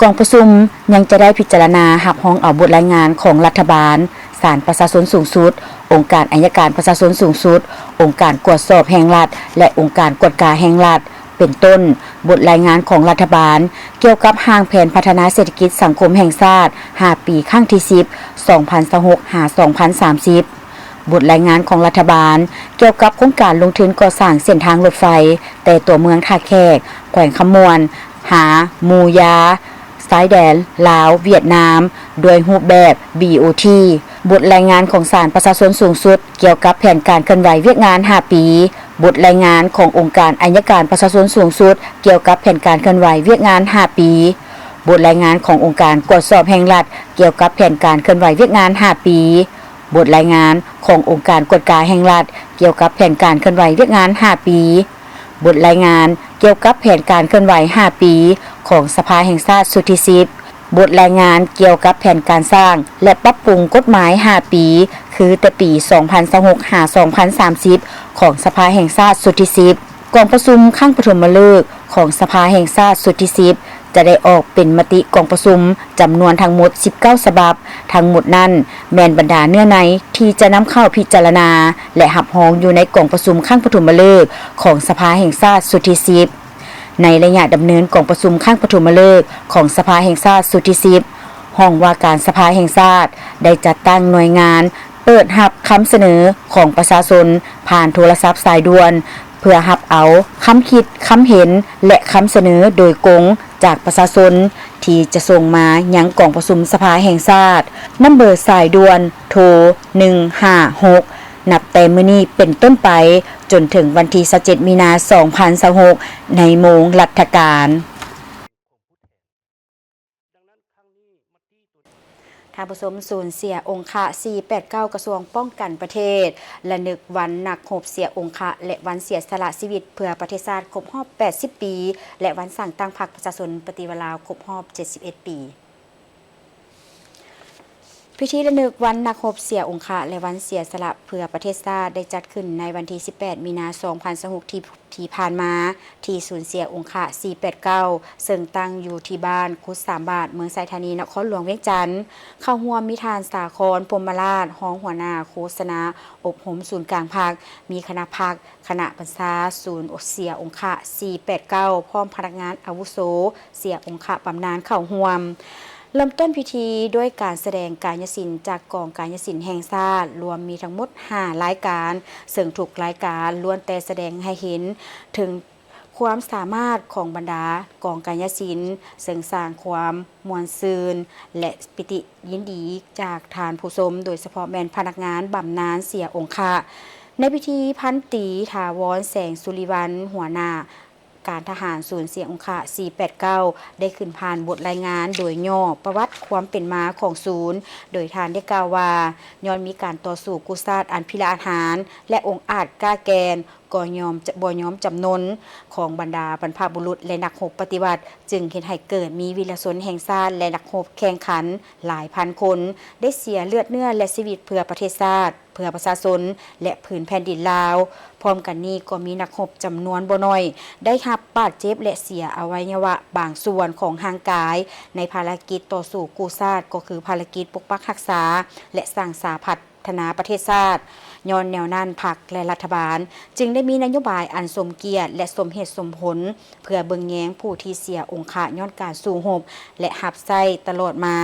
ກອງປະຊຸມຍັງຈະໄດ້ພິຈາລະນາຮັບຮອງເອົາບົດລາຍງານຂອງລັດຖະບານ, ສານປະຊາຊົນສູງສຸດ, ອົງການໄອຍະການປະຊາຊົນສູງສຸດ, ອົງການກວດສອບແຫ່ງລັດ ແລະ ອົງການກວດກາແຫ່ງລັດ, ເປັນຕົ້ນ, ບົດລາຍງານຂອງລັດຖະບານກ່ຽວກັບຮ່າງແຜນພັດທະນາເສດຖະກິດສັງຄົມແຫ່ງຊາດຫ້າປີ ຄັ້ງທີສິບ ສອງພັນຊາວຫົກ ຫາ ສອງພັນສາມສິບ, ບົດລາຍງານຂອງລັດຖະບານກ່ຽວກັບໂຄງການລົງທຶນກໍ່ສ້າງເສັ້ນທາງລົດໄຟ ແຕ່ຕົວເມືອງທ່າແຂກ ແຂວງຄຳມ່ວນ ຫາ ໝູຢາ ຊາຍແດນລາວ-ຫວຽດນາມ ດ້ວຍຮູບແບບ ບີໂອທີ, ບົດລາຍງານຂອງສານປະຊາຊົນສູງສຸດກ່ຽວກັບແຜນການເຄື່ອນໄຫວວຽກງານຫ້າປີ, ບົດລາຍງານຂອງອົງການໄອຍະການປະຊາຊົນສູງສຸດກ່ຽວກັບແຜນການເຄື່ອນໄຫວວຽກງານຫ້າປີ, ບົດລາຍງານຂອງອົງການກວດສອບແຫ່ງລັດກ່ຽວກັບແຜນການເຄື່ອນໄຫວວຽກງານຫ້າປີ, ບົດລາຍງານຂອງອົງການກວດກາແຫ່ງລັດກ່ຽວກັບແຜນການເຄື່ອນໄຫວວຽກງານຫ້າປີ, ບົດລາຍງານກ່ຽວກັບແຜນການເຄື່ອນໄຫວຫ້າປີຂອງສະພາແຫ່ງຊາດຊຸດທີສິບ, ບົດລາຍງານກ່ຽວກັບແຜນການສ້າງ ແລະ ປັບປຸງກົດໝາຍຫ້າປີ ຄືແຕ່ປີສອງພັນຊາວຫົກ ຫາ ສອງພັນສາມສິບ ຂອງສະພາແຫ່ງຊາດຊຸດທີສິບ. ກອງປະຊຸມຄັ້ງປະຖົມມະເລີກ ຂອງສະພາແຫ່ງຊາດຊຸດທີສິບ ຈະໄດ້ອອກເປັນມະຕິກອງປະຊຸມຈຳນວນທັງໝົດສິບເກົ້າສະບັບ. ທັງໝົດນັ້ນແມ່ນບັນດາເນື້ອໃນທີ່ຈະນຳເຂົ້າພິຈາລະນາ ແລະ ຮັບຮອງຢູ່ໃນກອງປະຊຸມຄັ້ງປະຖົມມະເລີກຂອງສະພາແຫ່ງຊາດຊຸດທີສິບ. ໃນໄລຍະດຳເນີນກອງປະຊຸມຄັ້ງປະຖົມມະເລີກຂອງສະພາແຫ່ງຊາດຊຸດທີສິບ ຫ້ອງວ່າການສະພາແຫ່ງຊາດໄດ້ຈັດຕັ້ງໜ່ວຍງານເປີດຮັບຄຳສະເໜີຂອງປະຊາຊົນຜ່ານໂທລະສັບສາຍດ່ວນ ເພື່ອຮັບເອົາຄຳຄິດຄຳເຫັນ ແລະ ຄຳສະເໜີໂດຍກົງຈາກປະຊາຊົນ ທີ່ຈະສົ່ງມາຍັງກອງປະຊຸມສະພາແຫ່ງຊາດ ນຳເບີສາຍດ່ວນໂທໜຶ່ງຫ້າຫົກ ນັບແຕ່ມື້ນີ້ເປັນຕົ້ນໄປ ຈົນເຖິງວັນທີຊາວເຈັດ ມີນາ ສອງພັນຊາວຫົກ ໃນໂມງລັດຖະການ. ທ່ານຜູ້ຊົມ, ສູນເສຍອົງຄະ ສີ່ແປດເກົ້າ ກະຊວງປ້ອງກັນປະເທດ ລະນຶກວັນນັກຮົບເສຍອົງຄະ ແລະ ວັນເສຍສະຫຼະຊີວິດເພື່ອປະເທດຊາດ ຄົບຮອບ ແປດສິບ ປີ ແລະ ວັນສ້າງຕັ້ງພັກປະຊາຊົນປະຕິວັດລາວ ຄົບຮອບ ເຈັດສິບເອັດ ປີ. ພິທີລະນຶກວັນນັກຮົບເສຍອົງຄະ ແລະ ວັນເສຍສະຫຼະເພື່ອປະເທດຊາດ ໄດ້ຈັດຂຶ້ນໃນວັນທີສິບແປດ ມີນາ ສອງພັນຊາວຫົກ ທີ່ ທີ່ຜ່ານມາ ທີ່ສູນເສຍອົງຄະ ສີ່ແປດເກົ້າ ເຊິ່ງຕັ້ງຢູ່ທີ່ບ້ານກຸດສາມບາດ ເມືອງໄຊທານີ ນະຄອນຫຼວງວຽງຈັນ. ເຂົ້າຮ່ວມມີທ່ານ ສາຄອນ ພົມມະລາດ ຮອງຫົວໜ້າໂຄສະນາອົບຮົມສູນກາງພັກ, ມີຄະນະພັກ, ຄະນະບັນຊາສູນເສຍອົງຄະ ສີ່ແປດເກົ້າ ພ້ອມພະນັກງານອາວຸໂສເສຍອົງຄະບຳນານເຂົ້າຮ່ວມ. ເລີ່ມຕົ້ນພິທີດ້ວຍການສະແດງກາຍຍະສິນຈາກກອງກາຍຍະສິນແຫ່ງຊາດ, ລວມມີທັງໝົດຫ້າລາຍການ, ເຊິ່ງທຸກລາຍການລ້ວນແຕ່ສະແດງໃຫ້ເຫັນເຖິງຄວາມສາມາດຂອງບັນດາກອງກາຍຍະສິນ, ເຊິ່ງສ້າງຄວາມມ່ວນຊື່ນ ແລະ ປີຕິຍິນດີຈາກທ່ານຜູ້ຊົມ, ໂດຍສະເພາະແມ່ນພະນັກງານບຳນານເສຍອົງຄະ. ໃນພິທີ ພັນຕີ ຖາວອນ ແສງສຸລິວັນ ຫົວໜ້າ ການທະຫານສູນເສຍອົງຄະ ສີ່ແປດເກົ້າ ໄດ້ຂຶ້ນຜ່ານບົດລາຍງານໂດຍຫຍໍ້ປະຫວັດຄວາມເປັນມາຂອງສູນ, ໂດຍທ່ານໄດ້ກ່າວວ່າ ຍ້ອນມີການຕໍ່ສູ້ກູ້ຊາດອັນພິລະອາດຫານ ແລະ ອົງອາດກ້າແກ່ນ ກໍຍອມ ບໍ່ຍອມຈຳນົນຂອງບັນດາບັນພະບຸລຸດ ແລະ ນັກຮົບປະຕິວັດ, ຈຶ່ງເຮັດໃຫ້ເກີດມີວີລະຊົນແຫ່ງຊາດ ແລະ ນັກຮົບແຂ່ງຂັນຫຼາຍພັນຄົນ ໄດ້ເສຍເລືອດເນື້ອ ແລະ ຊີວິດເພື່ອປະເທດຊາດ. ເພື່ອປະຊາຊົນ ແລະ ພື້ນແຜ່ນດິນລາວ. ພ້ອມກັນນີ້ກໍມີນັກຮົບຈຳນວນບໍ່ໜ້ອຍ ໄດ້ຮັບບາດເຈັບ ແລະ ເສຍອະໄວຍະວະບາງສ່ວນຂອງຮ່າງກາຍ ໃນພາລະກິດຕໍ່ສູ້ກູ້ຊາດ, ກໍຄືພາລະກິດປົກປັກຮັກສາ ແລະ ສ້າງສາພັດທະນາປະເທດຊາດ. ຍ້ອນແນວນັ້ນ, ພັກ ແລະ ລັດຖະບານຈຶ່ງໄດ້ມີນະໂຍບາຍອັນສົມກຽດ ແລະ ສົມເຫດສົມຜົນ ເພື່ອເບິ່ງແຍງຜູ້ທີ່ເສຍອົງຄະຍ້ອນການສູ້ຮົບ ແລະ ຮັບໃຊ້ຕະຫຼອດມາ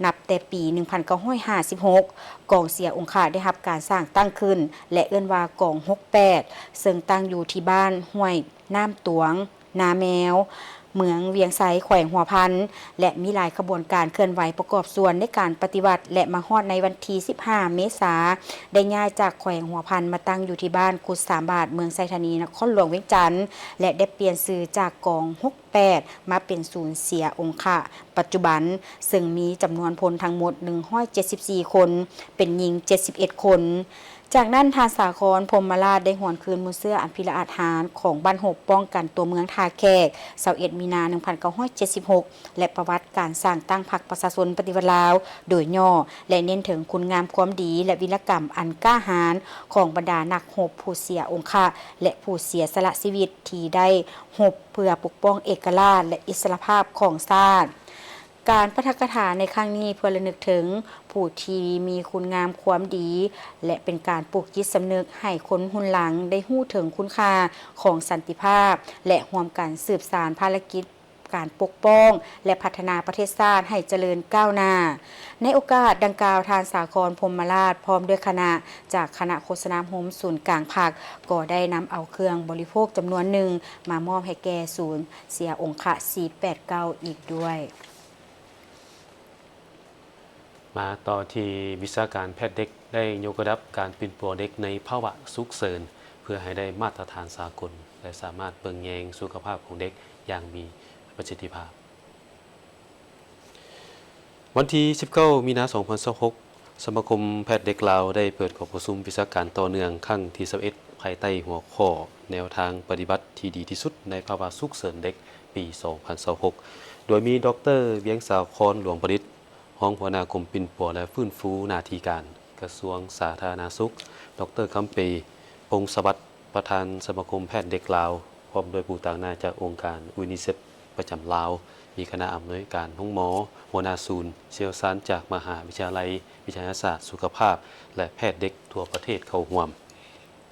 ນັບແຕ່ປີໜຶ່ງພັນເກົ້າຮ້ອຍຫ້າສິບຫົກ ກອງເສຍອົງຄະໄດ້ຮັບການສ້າງຕັ້ງຂຶ້ນ ແລະ ເອີ້ນວ່າກອງຫົກແປດ ເຊິ່ງຕັ້ງຢູ່ທີ່ບ້ານຫ້ວຍນ້ຳຕວງ, ນາແມວ, ເມືອງວຽງໄຊ, ແຂວງຫົວພັນ ແລະ ມີຫຼາຍຂະບວນການເຄື່ອນໄຫວປະກອບສ່ວນໃນການປະຕິວັດ ແລະ ມາຮອດໃນວັນທີສິບຫ້າ ເມສາ ໄດ້ຍ້າຍຈາກແຂວງຫົວພັນມາຕັ້ງຢູ່ທີ່ບ້ານກຸດສາມບາດ, ເມືອງໄຊທານີ, ນະຄອນຫຼວງວຽງຈັນ ແລະ ໄດ້ປ່ຽນຊື່ຈາກກອງຫົກ ແປດ ມາເປັນສູນເສຍອົງຄະປັດຈຸບັນ, ເຊິ່ງມີຈຳນວນພົນທັງໝົດໜຶ່ງຮ້ອຍເຈັດສິບສີ່ຄົນ, ເປັນຍິງເຈັດສິບເອັດຄົນ. ຈາກນັ້ນ, ທ່ານ ສາຄອນ ພົມມະລາດ ໄດ້ຫວນຄືນມູນເຊື້ອອັນພິລະອາດຫານຂອງບັ້ນຮົບປ້ອງກັນຕົວເມືອງທ່າແຂກ ຊາວເອັດ ມີນາ ໜຶ່ງພັນເກົ້າຮ້ອຍເຈັດສິບຫົກ ແລະ ປະຫວັດການສ້າງຕັ້ງພັກປະຊາຊົນປະຕິວັດລາວໂດຍຫຍໍ້ ແລະ ເນັ້ນເຖິງຄຸນງາມຄວາມດີ ແລະ ວິລະກຳອັນກ້າຫານຂອງບັນດານັກຮົບຜູ້ເສຍອົງຄະ ແລະ ຜູ້ເສຍສະຫຼະຊີວິດທີ່ໄດ້ຮົບ ເພື່ອປົກປ້ອງເອກະລາດ ແລະ ອິດສະຫຼະພາບຂອງຊາດ. ການປາຖະກະຖາໃນຄັ້ງນີ້ເພື່ອລະນຶກເຖິງຜູ້ທີ່ມີຄຸນງາມຄວາມດີ ແລະ ເປັນການປູກຈິດສຳນຶກໃຫ້ຄົນຮຸ່ນຫຼັງໄດ້ຮູ້ເຖິງຄຸນຄ່າຂອງສັນຕິພາບ ແລະ ຮ່ວມກັນສືບສານພາລະກິດການປົກປ້ອງ ແລະ ພັດທະນາປະເທດຊາດໃຫ້ຈະເລີນກ້າວໜ້າ. ໃນໂອກາດດັ່ງກ່າວ, ທ່ານ ສາຄອນ ພົມມະລາດ ພ້ອມດ້ວຍຄະນະ ຈາກຄະນະໂຄສະນາອົບຮົມສູນກາງພັກ ກໍໄດ້ນຳເອົາເຄື່ອງບໍລິໂພກຈຳນວນໜຶ່ງ ມາມອບໃຫ້ແກ່ສູນເສຍອົງຄະ ສີ່ແປດເກົ້າ ອີກດ້ວຍ. ມາຕໍ່ທີ່ວິຊາການແພດເດັກ ໄດ້ຍົກລະດັບການປິ່ນປົວເດັກໃນພາວະສຸກເສີນ ເພື່ອໃຫ້ໄດ້ມາດຕະຖານສາກົນ ແລະ ສາມາດເບິ່ງແຍງສຸຂະພາບຂອງເດັກຢ່າງມີປະສິດທິພາບ. ວັນທີສິບເກົ້າ ມີນາ ສອງພັນຊາວຫົກ ສະມາຄົມແພດເດັກລາວໄດ້ເປີດກອງປະຊຸມວິຊາການຕໍ່ເນື່ອງຄັ້ງທີຊາວເອັດ ພາຍໃຕ້ຫົວຂໍ້ ແນວທາງປະຕິບັດທີ່ດີທີ່ສຸດໃນພາວະສຸກເສີນເດັກ ປີສອງພັນຊາວຫົກ ໂດຍມີ ດອກເຕີ ວຽງສາຄອນ ຫຼວງປະດິດ ຮອງຫົວໜ້າກົມປິ່ນປົວ ແລະ ຟື້ນຟູໜ້າທີ່ການ ກະຊວງສາທາລະນະສຸກ, ດອກເຕີ ຄຳເປ ພົງສະຫວັດ ປະທານສະມາຄົມແພດເດັກລາວ ພ້ອມດ້ວຍຜູ້ຕາງໜ້າຈາກອົງການຢູນິເຊັບປະຈຳລາວ, ມີຄະນະອຳນວຍການໂຮງໝໍ, ຫົວໜ້າສູນ, ຊ່ຽວຊານຈາກມະຫາວິທະຍາໄລວິທະຍາສາດສຸຂະພາບ ແລະ ແພດເດັກທົ່ວປະເທດເຂົ້າຮ່ວມ.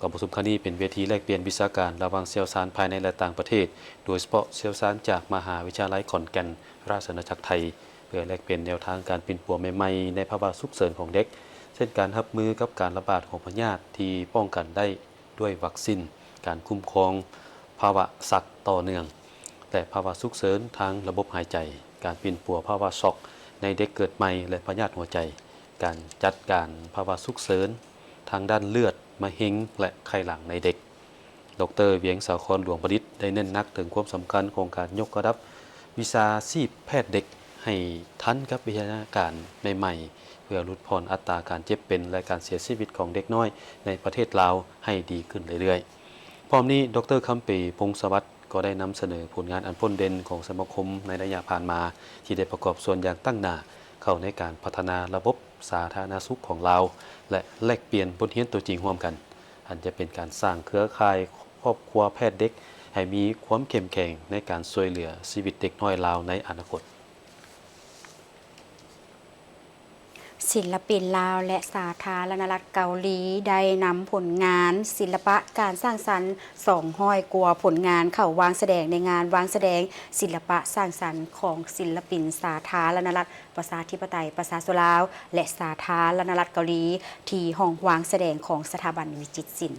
ກອງປະຊຸມຄັ້ງນີ້ເປັນເວທີແລກປ່ຽນວິຊາການລະຫວ່າງຊ່ຽວຊານພາຍໃນ ແລະ ຕ່າງປະເທດ, ໂດຍສະເພາະຊ່ຽວຊານຈາກມະຫາວິທະຍາໄລຂອນແກ່ນ ລາຊະອານາຈັກໄທ, ເພື່ອແລກປ່ຽນແນວທາງການປິ່ນປົວໃໝ່ໆໃນພາວະສຸກເສີນຂອງເດັກ, ເຊັ່ນ ການຮັບມືກັບການລະບາດຂອງພະຍາດທີ່ປ້ອງກັນໄດ້ດ້ວຍວັກຊີນ, ການຄຸ້ມຄອງພາວະຊັກຕໍ່ເນື່ອງ ແລະ ພາວະສຸກເສີນທາງລະບົບຫາຍໃຈ, ການປິ່ນປົວພາວະຊັອກໃນເດັກເກີດໃໝ່ ແລະ ພະຍາດຫົວໃຈ, ການຈັດການພາວະສຸກເສີນທາງດ້ານເລືອດ, ມະເຮັງ ແລະ ໄຂ້ຫຼັງໃນເດັກ. ດອກເຕີ ວຽງສາຄອນ ຫຼວງປະດິດ ໄດ້ເນັ້ນໜັກເຖິງຄວາມສຳຄັນຂອງການຍົກລະດັບວິຊາຊີບແພດເດັກໃຫ້ທັນກັບວິທະຍາການໃໝ່ໆ ເພື່ອຫຼຸດຜ່ອນອັດຕາການເຈັບເປັນ ແລະ ການເສຍຊີວິດຂອງເດັກນ້ອຍໃນປະເທດລາວໃຫ້ດີຂຶ້ນເລື້ອຍໆ. ພ້ອມນີ້ ດອກເຕີ ຄຳເປ ພົງສະຫວັດ ກໍໄດ້ນຳສະເໜີຜົນງານອັນໂດດເດັ່ນຂອງສະມາຄົມໃນໄລຍະຜ່ານມາ ທີ່ໄດ້ປະກອບສ່ວນຢ່າງຕັ້ງໜ້າເຂົ້າໃນການພັດທະນາລະບົບສາທາລະນະສຸກຂອງລາວ ແລະ ແລກປ່ຽນບົດຮຽນຕົວຈິງຮ່ວມກັນ ອັນຈະເປັນການສ້າງເຄືອຂ່າຍຄອບຄົວແພດເດັກໃຫ້ມີຄວາມເຂັ້ມແຂງໃນການຊ່ວຍເຫຼືອຊີວິດເດັກນ້ອຍລາວໃນອະນາຄົດ. ສິນລະປິນລາວ ແລະ ສາທາລະນະລັດເກົາຫຼີ ໄດ້ນຳຜົນງານສິນລະປະການສ້າງສັນ ສອງຮ້ອຍກວ່າຜົນງານ ເຂົ້າວາງສະແດງໃນງານວາງສະແດງສິນລະປະສ້າງສັນຂອງສິນລະປິນສາທາລະນະລັດ ປະຊາທິປະໄຕ ປະຊາຊົນລາວ ແລະ ສາທາລະນະລັດເກົາຫຼີ ທີ່ຫ້ອງວາງສະແດງຂອງສະຖາບັນວິຈິດສິນ.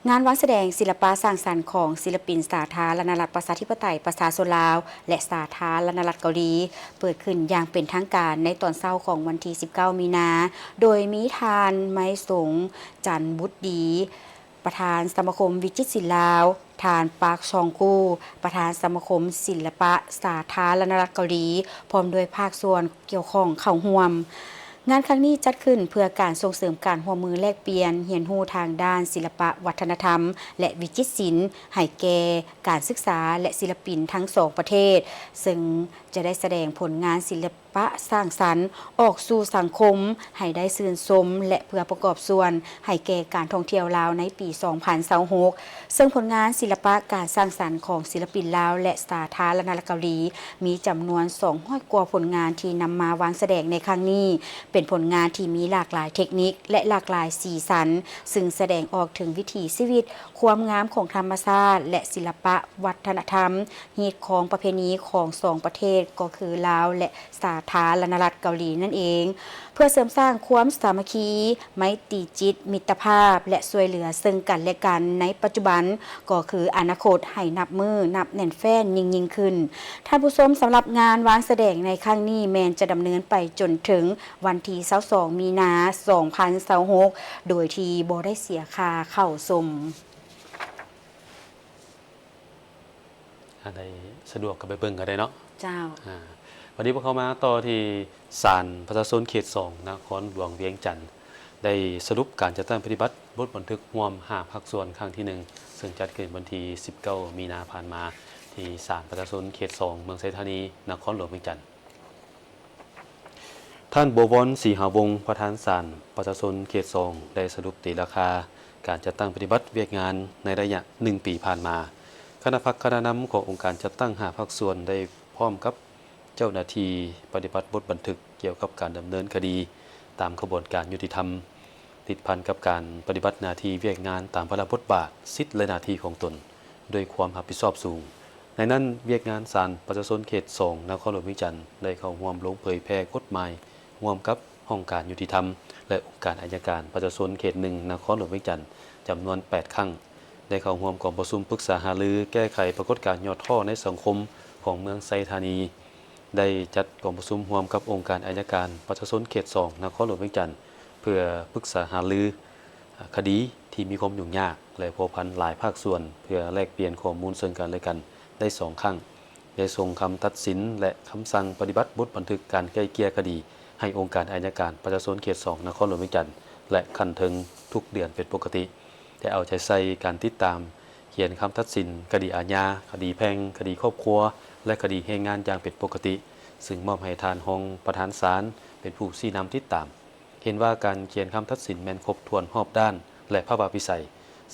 ງານວາງສະແດງສິລະປະສ້າງສັນຂອງສິລະປິນສາທາລະນະລັດ ປະຊາທິປະໄຕ ປະຊາຊົນລາວ ແລະ ສາທາລະນະລັດເກົາຫຼີ ເປີດຂຶ້ນຢ່າງເປັນທາງການໃນຕອນເຊົ້າຂອງວັນທີສິບເກົ້າ ມີນາ, ໂດຍມີທ່ານ ໄມສົງ ຈັນບຸດດີ ປະທານສະມາຄົມວິຈິດສິນລາວ, ທ່ານ ປາກຊອງກູ ປະທານສະມາຄົມສິລະປະສາທາລະນະລັດເກົາຫຼີ ພ້ອມດ້ວຍພາກສ່ວນກ່ຽວຂ້ອງເຂົ້າຮ່ວມ. ງານຄັ້ງນີ້ຈັດຂຶ້ນເພື່ອການສົ່ງເສີມການຮ່ວມມືແລກປ່ຽນຮຽນຮູ້ທາງດ້ານສິລະປະວັດທະນະທຳ ແລະ ວິຈິດສິນ ໃຫ້ແກ່ການສຶກສາ ແລະ ສິລະປິນທັງສອງປະເທດ, ເຊິ່ງຈະໄດ້ສະແດງຜົນງານສິລະ ປະສ້າງສັນອອກສູ່ສັງຄົມໃຫ້ໄດ້ຊື່ນຊົມ ແລະ ເພື່ອປະກອບສ່ວນໃຫ້ແກ່ການທ່ອງທ່ຽວລາວໃນປີສອງພັນຊາວຫົກ ເຊິ່ງຜົນງານສິລະປະການສ້າງສັນຂອງສິລະປິນລາວ ແລະ ສາທາລະນະລັດເກົາຫຼີ ມີຈຳນວນສອງຮ້ອຍກວ່າຜົນງານທີ່ນຳມາວາງສະແດງໃນຄັ້ງນີ້ ເປັນຜົນງານທີ່ມີຫຼາກຫຼາຍເທັກນິກ ແລະ ຫຼາກຫຼາຍສີສັນ, ຊຶ່ງສະແດງອອກເຖິງວິຖີຊີວິດ, ຄວາມງາມຂອງທຳມະຊາດ ແລະ ສິລະປະວັດທະນະທຳ, ຮີດຄອງປະເພນີຂອງສອງປະເທດ ກໍຄືລາວ ແລະ ສາທາລະນະລັດເກົາຫຼີນັ້ນເອງ, ເພື່ອເສີມສ້າງຄວາມສາມັກຄີ, ໄມຕີຈິດ, ມິດຕະພາບ ແລະ ຊ່ວຍເຫຼືອເຊິ່ງກັນ ແລະ ກັນໃນປັດຈຸບັນ ກໍຄືອະນາຄົດ ໃຫ້ນັບມື້ນັບແໜ້ນແຟ້ນຍິ່ງໆຂຶ້ນ. ທ່ານຜູ້ຊົມ, ສຳລັບງານວາງສະແດງໃນຄັ້ງນີ້ ແມ່ນຈະດຳເນີນໄປຈົນເຖິງວັນທີຊາວສອງ ມີນາ ສອງພັນຊາວຫົກ ໂດຍທີ່ບໍ່ໄດ້ເສຍຄ່າເຂົ້າຊົມ. ອັນໃດສະດວກກໍໄປເບິ່ງກໍໄດ້ເນາະ. ເຈົ້າ. ອາ ວັນນີ້ພວກເຮົາມາຕໍ່ທີ່ສານປະຊາຊົນເຂດສອງ ນະຄອນຫຼວງວຽງຈັນ ໄດ້ສະຫຼຸບການຈັດຕັ້ງປະຕິບັດບົດບັນທຶກຮ່ວມຫ້າພາກສ່ວນຄັ້ງທີໜຶ່ງ ເຊິ່ງຈັດຂຶ້ນວັນທີສິບເກົ້າ ມີນາຜ່ານມາ ທີ່ສານປະຊາຊົນເຂດສອງ ເມືອງໄຊທານີ ນະຄອນຫຼວງວຽງຈັນ. ທ່ານ ບົວວອນ ສີຫາວົງ ປະທານສານປະຊາຊົນເຂດສອງ ໄດ້ສະຫຼຸບຕີລາຄາການຈັດຕັ້ງປະຕິບັດວຽກງານໃນໄລຍະໜຶ່ງປີຜ່ານມາ. ຄະນະພັກຄະນະນຳຂອງອົງການຈັດຕັ້ງຫ້າພາກສ່ວນ ໄດ້ພ້ອມກັບເຈົ້າໜ້າທີ່ປະຕິບັດບົດບັນທຶກກ່ຽວກັບການດຳເນີນຄະດີຕາມຂະບວນການຍຸຕິທຳ ຕິດພັນກັບການປະຕິບັດໜ້າທີ່ວຽກງານຕາມພາລະບົດບາດ, ສິດ ແລະ ໜ້າທີ່ຂອງຕົນ ດ້ວຍຄວາມຮັບຜິດຊອບສູງ. ໃນນັ້ນ, ວຽກງານສານປະຊາຊົນເຂດສອງ ນະຄອນຫຼວງວຽງຈັນ ໄດ້ເຂົ້າຮ່ວມລົງເຜີຍແຜ່ກົດໝາຍຮ່ວມກັບຫ້ອງການຍຸຕິທຳ ແລະ ອົງການໄອຍະການປະຊາຊົນເຂດໜຶ່ງ ນະຄອນຫຼວງວຽງຈັນ ຈຳນວນແປດຄັ້ງ, ໄດ້ເຂົ້າຮ່ວມກອງປະຊຸມປຶກສາຫາລືແກ້ໄຂປາກົດການຫຍໍ້ທໍ້ໃນສັງຄົມຂອງເມືອງໄຊທານີ, ໄດ້ຈັດກອງປະຊຸມຮ່ວມກັບອົງການໄອຍະການປະຊາຊົນເຂດສອງ ນະຄອນຫຼວງວຽງຈັນ ເພື່ອປຶກສາຫາລື ຄະດີທີ່ມີຄວາມຫຍຸ້ງຍາກ ແລະ ພົວພັນຫຼາຍພາກສ່ວນ ເພື່ອແລກປ່ຽນຂໍ້ມູນເຊິ່ງກັນ ແລະ ກັນໄດ້ສອງຄັ້ງ, ໄດ້ສົ່ງຄຳຕັດສິນ ແລະ ຄຳສັ່ງປະຕິບັດບົດບັນທຶກການໄກ່ເກ່ຍຄະດີໃຫ້ອົງການໄອຍະການປະຊາຊົນເຂດສອງ ນະຄອນຫຼວງວຽງຈັນ ແລະ ຂັ້ນເທິງທຸກເດືອນເປັນປົກກະຕິ, ໄດ້ເອົາໃຈໃສ່ການຕິດຕາມຂຽນຄຳຕັດສິນຄະດີອາຍາ, ຄະດີແພ່ງ, ຄະດີຄອບຄົວ ແລະ ຄະດີແຮງງານຢ່າງເປັນປົກກະຕິ, ຊຶ່ງມອບໃຫ້ທ່ານຮອງປະທານສານເປັນຜູ້ຊີ້ນຳຕິດຕາມ. ເຫັນວ່າການຂຽນຄຳຕັດສິນແມ່ນຄົບຖ້ວນຮອບດ້ານ ແລະ ພາວະວິໄສ,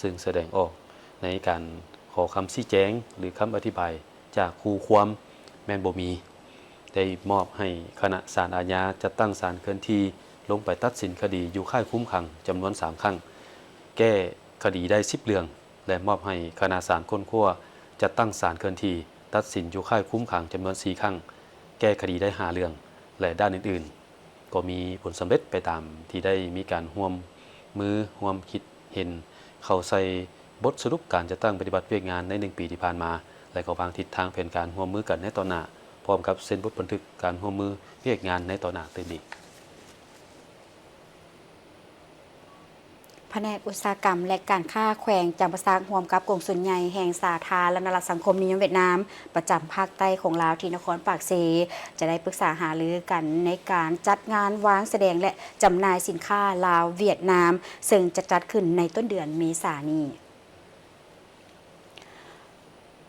ຊຶ່ງສະແດງອອກໃນການຂໍຄຳຊີ້ແຈງ ຫຼື ຄຳອະທິບາຍຈາກຄູ່ຄວາມແມ່ນບໍ່ມີ, ໄດ້ມອບໃຫ້ຄະນະສານອາຍາຈັດຕັ້ງສານເຄື່ອນທີ່ລົງໄປຕັດສິນຄະດີຢູ່ຄ້າຍຄຸມຂັງຈຳນວນສາມຄັ້ງ, ແກ້ຄະດີໄດ້ສິບເລື່ອງ ແລະ ມອບໃຫ້ຄະນະສານຄົ້ນຄວ້າຈັດຕັ້ງສານເຄື່ອນທີ່ຕັດສິນຢູ່ຄ້າຍຄຸມຂັງຈຳນວນສີ່ຄັ້ງ, ແກ້ຄະດີໄດ້ຫ້າເລື່ອງ ແລະ ດ້ານອື່ນໆ ກໍມີຜົນສຳເລັດໄປຕາມທີ່ໄດ້ມີການຮ່ວມມືຮ່ວມຄິດເຫັນເຂົ້າໃສ່ບົດສະຫຼຸບການຈັດຕັ້ງປະຕິບັດວຽກງານໃນໜຶ່ງປີທີ່ຜ່ານມາ ແລະ ກໍວາງທິດທາງແຜນການຮ່ວມມືກັນໃນຕໍ່ໜ້າ, ພ້ອມກັບເຊັນບົດບັນທຶກການຮ່ວມມືວຽກງານໃນຕໍ່ໜ້າຕື່ມອີກ. ພະແນກອຸດສາຫະກຳ ແລະ ການຄ້າແຂວງຈຳປາສັກ ຮ່ວມກັບກົງສຸນໃຫຍ່ແຫ່ງສາທາລະນະລັດສັງຄົມນິຍົມຫວຽດນາມ ປະຈຳພາກໃຕ້ຂອງລາວທີ່ນະຄອນປາກເຊ ຈະໄດ້ປຶກສາຫາລືກັນໃນການຈັດງານວາງສະແດງ ແລະ ຈຳໜ່າຍສິນຄ້າລາວ-ຫວຽດນາມ ເຊິ່ງຈະຈັດຂຶ້ນໃນຕົ້ນເດືອນເມສານີ້.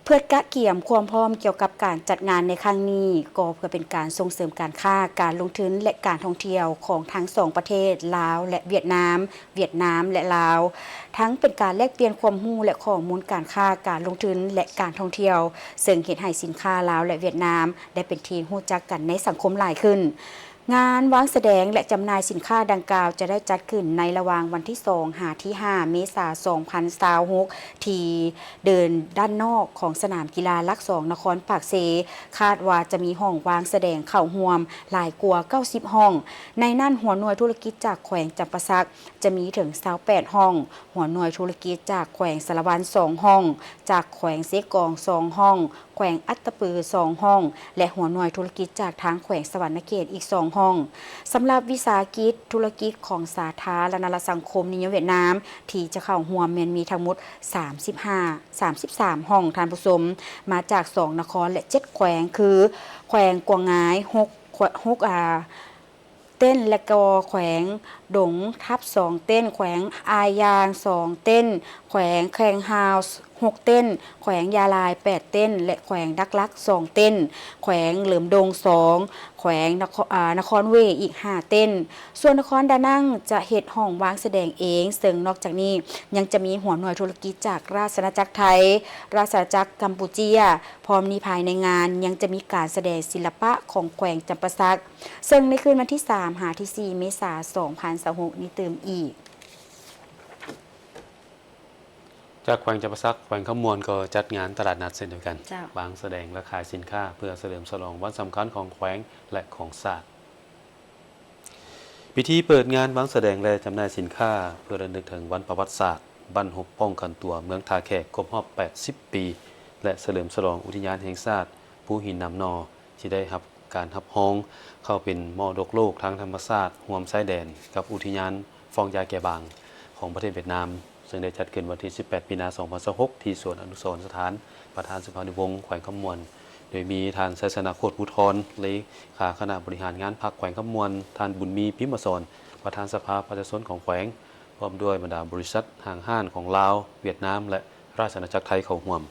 ເພື່ອກະກຽມຄວາມພ້ອມກ່ຽວກັບການຈັດງານໃນຄັ້ງນີ້ ກໍເພື່ອເປັນການສົ່ງເສີມການຄ້າ, ການລົງທຶນ ແລະ ການທ່ອງທ່ຽວຂອງທັງສອງປະເທດ ລາວ ແລະ ຫວຽດນາມ, ຫວຽດນາມ ແລະ ລາວ, ທັງເປັນການແລກປ່ຽນຄວາມຮູ້ ແລະ ຂໍ້ມູນການຄ້າ, ການລົງທຶນ ແລະ ການທ່ອງທ່ຽວ, ເຊິ່ງເຮັດໃຫ້ສິນຄ້າລາວ ແລະ ຫວຽດນາມ ໄດ້ເປັນທີ່ຮູ້ຈັກກັນໃນສັງຄົມຫຼາຍຂຶ້ນ. ງານວາງສະແດງ ແລະ ຈຳໜ່າຍສິນຄ້າດັ່ງກ່າວ ຈະໄດ້ຈັດຂຶ້ນໃນລະຫວ່າງວັນທີສອງ ຫາ ທີຫ້າ ເມສາ ສອງພັນຊາວຫົກ ທີ່ເດີ່ນດ້ານນອກຂອງສະໜາມກິລາຫຼັກສອງ ນະຄອນປາກເຊ. ຄາດວ່າຈະມີຫ້ອງວາງສະແດງເຂົ້າຮ່ວມຫຼາຍກວ່າເກົ້າສິບຫ້ອງ. ໃນນັ້ນ, ຫົວໜ່ວຍທຸລະກິດຈາກແຂວງຈຳປາສັກ ຈະມີເຖິງຊາວແປດຫ້ອງ, ຫົວໜ່ວຍທຸລະກິດຈາກແຂວງສາລະວັນສອງຫ້ອງ, ຈາກແຂວງເຊກອງສອງຫ້ອງ, ແຂວງອັດຕະປືສອງຫ້ອງ ແລະ ຫົວໜ່ວຍທຸລະກິດຈາກທາງແຂວງສະຫວັນນະເຂດອີກສອງຫ້ອງ. ສຳລັບວິສາຫະກິດທຸລະກິດຂອງສາທາລະນະລັດສັງຄົມນິຍົມຫວຽດນາມ ທີ່ຈະເຂົ້າຮ່ວມແມ່ນມີທັງໝົດສາມສິບຫ້າ ສາມສິບສາມຫ້ອງ, ທ່ານຜູ້ຊົມ, ມາຈາກສອງນະຄອນ ແລະ ເຈັດແຂວງ ຄື ແຂວງກວາງງາຍ ຫົກ ຫົກ ອາ ເຕັນ ແລະກໍແຂວງດົງທັບສອງເຕັນ, ແຂວງອາຍາງສອງເຕັນ, ແຂວງແຄງຮາວຫົກເຕັນ, ແຂວງຢາລາຍແປດເຕັນ ແລະ ແຂວງດັກລັກສອງເຕັນ, ແຂວງເຫຼີມດົງສອງ, ແຂວງນະຄອນ ອາ ນະຄອນເວອີກຫ້າເຕັນ. ສ່ວນນະຄອນດານັງຈະເຮັດຫ້ອງວາງສະແດງເອງ, ເຊິ່ງນອກຈາກນີ້ຍັງຈະມີຫົວໜ່ວຍທຸລະກິດຈາກລາຊະອານາຈັກໄທ, ລາຊະອານາຈັກກຳປູເຈຍ. ພ້ອມນີ້ພາຍໃນງານຍັງຈະມີການສະແດງສິລະປະຂອງແຂວງຈຳປາສັກ, ເຊິ່ງໃນຄືນວັນທີສາມ ຫາ ທີສີ່ ເມສາ ສອງພັນຊາວຫົກນີ້ຕື່ມອີກ. ຈາກແຂວງຈຳປາສັກ, ແຂວງຄຳມ່ວນກໍຈັດງານຕະຫຼາດນັດເຊັ່ນດຽວກັນ, ເຈົ້າ. ວາງສະແດງ ແລະ ຂາຍສິນຄ້າເພື່ອສະເຫຼີມສະຫຼອງວັນສຳຄັນຂອງແຂວງ ແລະ ຂອງຊາດ. ພິທີເປີດງານວາງສະແດງ ແລະ ຈຳໜ່າຍສິນຄ້າເພື່ອລະນຶກເຖິງວັນປະຫວັດສາດບັ້ນຮົບປ້ອງກັນຕົວເມືອງທ່າແຂກຄົບຮອບແປດສິບປີ ແລະ ສະເຫຼີມສະຫຼອງອຸທິຍານແຫ່ງຊາດພູຫີນໜາມໜໍ່ ທີ່ໄດ້ຮັບການຮັບຮອງເຂົ້າເປັນມໍລະດົກໂລກທາງທຳມະຊາດຮ່ວມຊາຍແດນກັບອຸທິຍານຟອງຢາແກບາງຂອງປະເທດຫວຽດນາມ, ເຊິ່ງໄດ້ຈັດຂຶ້ນວັນທີສິບແປດ ມີນາ ສອງພັນຊາວຫົກ ທີ່ສວນອະນຸສອນສະຖານປະທານສະພານິວົງແຂວງຄຳມ່ວນ, ໂດຍມີທ່ານ ໄຊຊະນະ ໂຄດພູທອນ ເລຂາຄະນະບໍລິຫານງານພັກແຂວງຄຳມ່ວນ, ທ່ານ ບຸນມີ ພິມມະສອນ ປະທານສະພາປະຊາຊົນຂອງແຂວງ, ພ້ອມດ້ວຍບັນດາບໍລິສັດຫ້າງຮ້ານຂອງລາວ, ຫວຽດນາມ ແລະ ລາຊະອານາຈັກໄທເຂົ້າຮ່ວມ.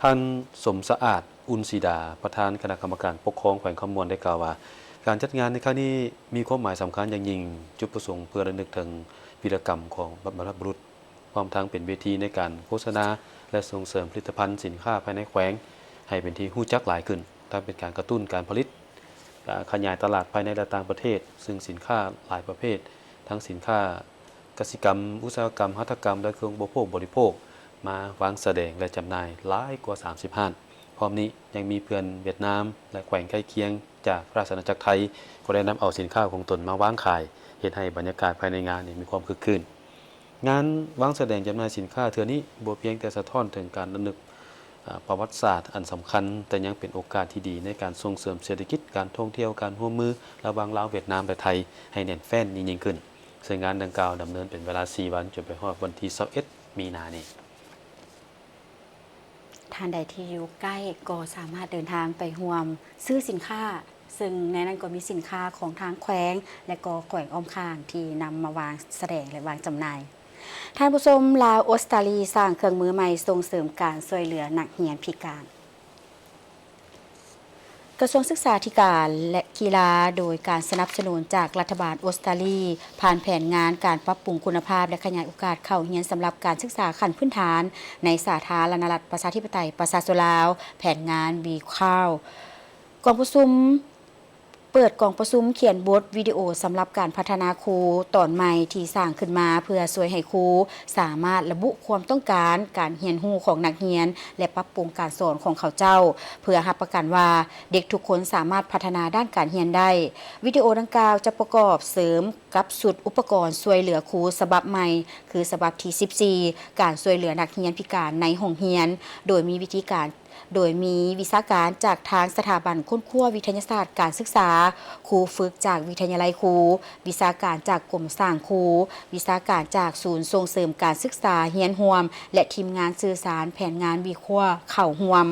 ທ່ານ ສົມສະອາດ ອຸ່ນສີດາ ປະທານຄະນະກຳມະການປົກຄອງແຂວງຄຳມ່ວນ ໄດ້ກ່າວວ່າ ການຈັດງານໃນຄັ້ງນີ້ມີຄວາມໝາຍສຳຄັນຢ່າງຍິ່ງ, ຈຸດປະສົງເພື່ອລະນຶກເຖິງວີລະກຳຂອງບັນພະບຸລຸດ, ພ້ອມທັງເປັນເວທີໃນການໂຄສະນາ ແລະ ສົ່ງເສີມຜະລິດຕະພັນສິນຄ້າພາຍໃນແຂວງໃຫ້ເປັນທີ່ຮູ້ຈັກຫຼາຍຂຶ້ນ, ທັງເປັນການກະຕຸ້ນການຜະລິດ, ການຂະຫຍາຍຕະຫຼາດພາຍໃນ ແລະ ຕ່າງປະເທດ, ຊຶ່ງສິນຄ້າຫຼາຍປະເພດ, ທັງສິນຄ້າກະສິກຳ, ອຸດສາຫະກຳ, ຫັດຖະກຳ ແລະ ເຄື່ອງອຸປະໂພກບໍລິໂພກ ມາວາງສະແດງ ແລະ ຈຳໜ່າຍຫຼາຍກວ່າສາມສິບຮ້ານ. ພ້ອມນີ້ຍັງມີເພື່ອນຫວຽດນາມ ແລະ ແຂວງໃກ້ຄຽງຈາກລາຊະອານາຈັກໄທ ກໍໄດ້ນຳເອົາສິນຄ້າຂອງຕົນມາວາງຂາຍ, ເຮັດໃຫ້ບັນຍາກາດພາຍໃນງານນີ້ມີຄວາມຄຶກຄື້ນ. ງານວາງສະແດງຈຳໜ່າຍສິນຄ້າເທື່ອນີ້ບໍ່ພຽງແຕ່ສະທ້ອນເຖິງການລະນຶກ ອາ ປະຫວັດສາດອັນສຳຄັນ, ແຕ່ຍັງເປັນໂອກາດທີ່ດີໃນການສົ່ງເສີມເສດຖະກິດ, ການທ່ອງທ່ຽວ, ການຮ່ວມມືລະຫວ່າງລາວ, ຫວຽດນາມ ແລະ ໄທໃຫ້ແໜ້ນແຟ້ນຍິ່ງໆຂຶ້ນ. ເຊິ່ງງານດັ່ງກ່າວດຳເນີນເປັນເວລາສີ່ວັນ, ຈົນໄປຮອດວັນທີຊາວເອັດ ມີນານີ້. ທ່ານໃດທີ່ຢູ່ໃກ້ກໍສາມາດເດີນທາງໄປຮ່ວມຊື້ສິນຄ້າ, ເຊິ່ງໃນນັ້ນກໍມີສິນຄ້າຂອງທາງແຂວງ ແລະ ກໍແຂວງອ້ອມຂ້າງທີ່ນຳມາວາງສະແດງ ແລະ ວາງຈຳໜ່າຍ. ທ່ານຜູ້ຊົມ, ລາວ-ອົດສະຕາລີ ສ້າງເຄື່ອງມືໃໝ່ສົ່ງເສີມການຊ່ວຍເຫຼືອນັກຮຽນພິການ. ກ ກະຊວງສຶກສາທິການ ແລະ ກິລາ ໂດຍການສະໜັບສະໜູນຈາກລັດຖະບານອົດສະຕາລີ ຜ່ານແຜນງານການປັບປຸງຄຸນນະພາບ ແລະ ຂະຫຍາຍໂອກາດເຂົ້າຮຽນສຳລັບການສຶກສາຂັ້ນພື້ນຖານ ໃນສາທາລະນະລັດ ປະຊາທິປະໄຕ ປະຊາຊົນລາວ, ແຜນງານ B-CALD. ກອງປະຊຸມ ເປີດກອງປະຊຸມຂຽນບົດວິດີໂອສຳລັບການພັດທະນາຄູຕອນໃໝ່ທີ່ສ້າງຂຶ້ນມາ ເພື່ອຊ່ວຍໃຫ້ຄູສາມາດລະບຸຄວາມຕ້ອງການການຮຽນຮູ້ຂອງນັກຮຽນ ແລະ ປັບປຸງການສອນຂອງເຂົາເຈົ້າ ເພື່ອຮັບປະກັນວ່າເດັກທຸກຄົນສາມາດພັດທະນາດ້ານການຮຽນໄດ້. ວິດີໂອດັ່ງກ່າວຈະປະກອບເສີມກັບຊຸດອຸປະກອນຊ່ວຍເຫຼືອຄູສະບັບໃໝ່ ຄືສະບັບທີສິບສີ່ ການຊ່ວຍເຫຼືອນັກຮຽນພິການໃນໂຮງຮຽນ ໂດຍມີວິທີການ ໂດຍມີວິຊາການຈາກທາງສະຖາບັນຄົ້ນຄວ້າວິທະຍາສາດການສຶກສາ, ຄູຝຶກຈາກວິທະຍາໄລຄູ, ວິຊາການຈາກກົມສ້າງຄູ, ວິຊາການຈາກສູນສົ່ງເສີມການສຶກສາຮຽນຮ່ວມ ແລະ ທີມງານສື່ສານແຜນງານ B-CALD ເຂົ້າຮ່ວມ.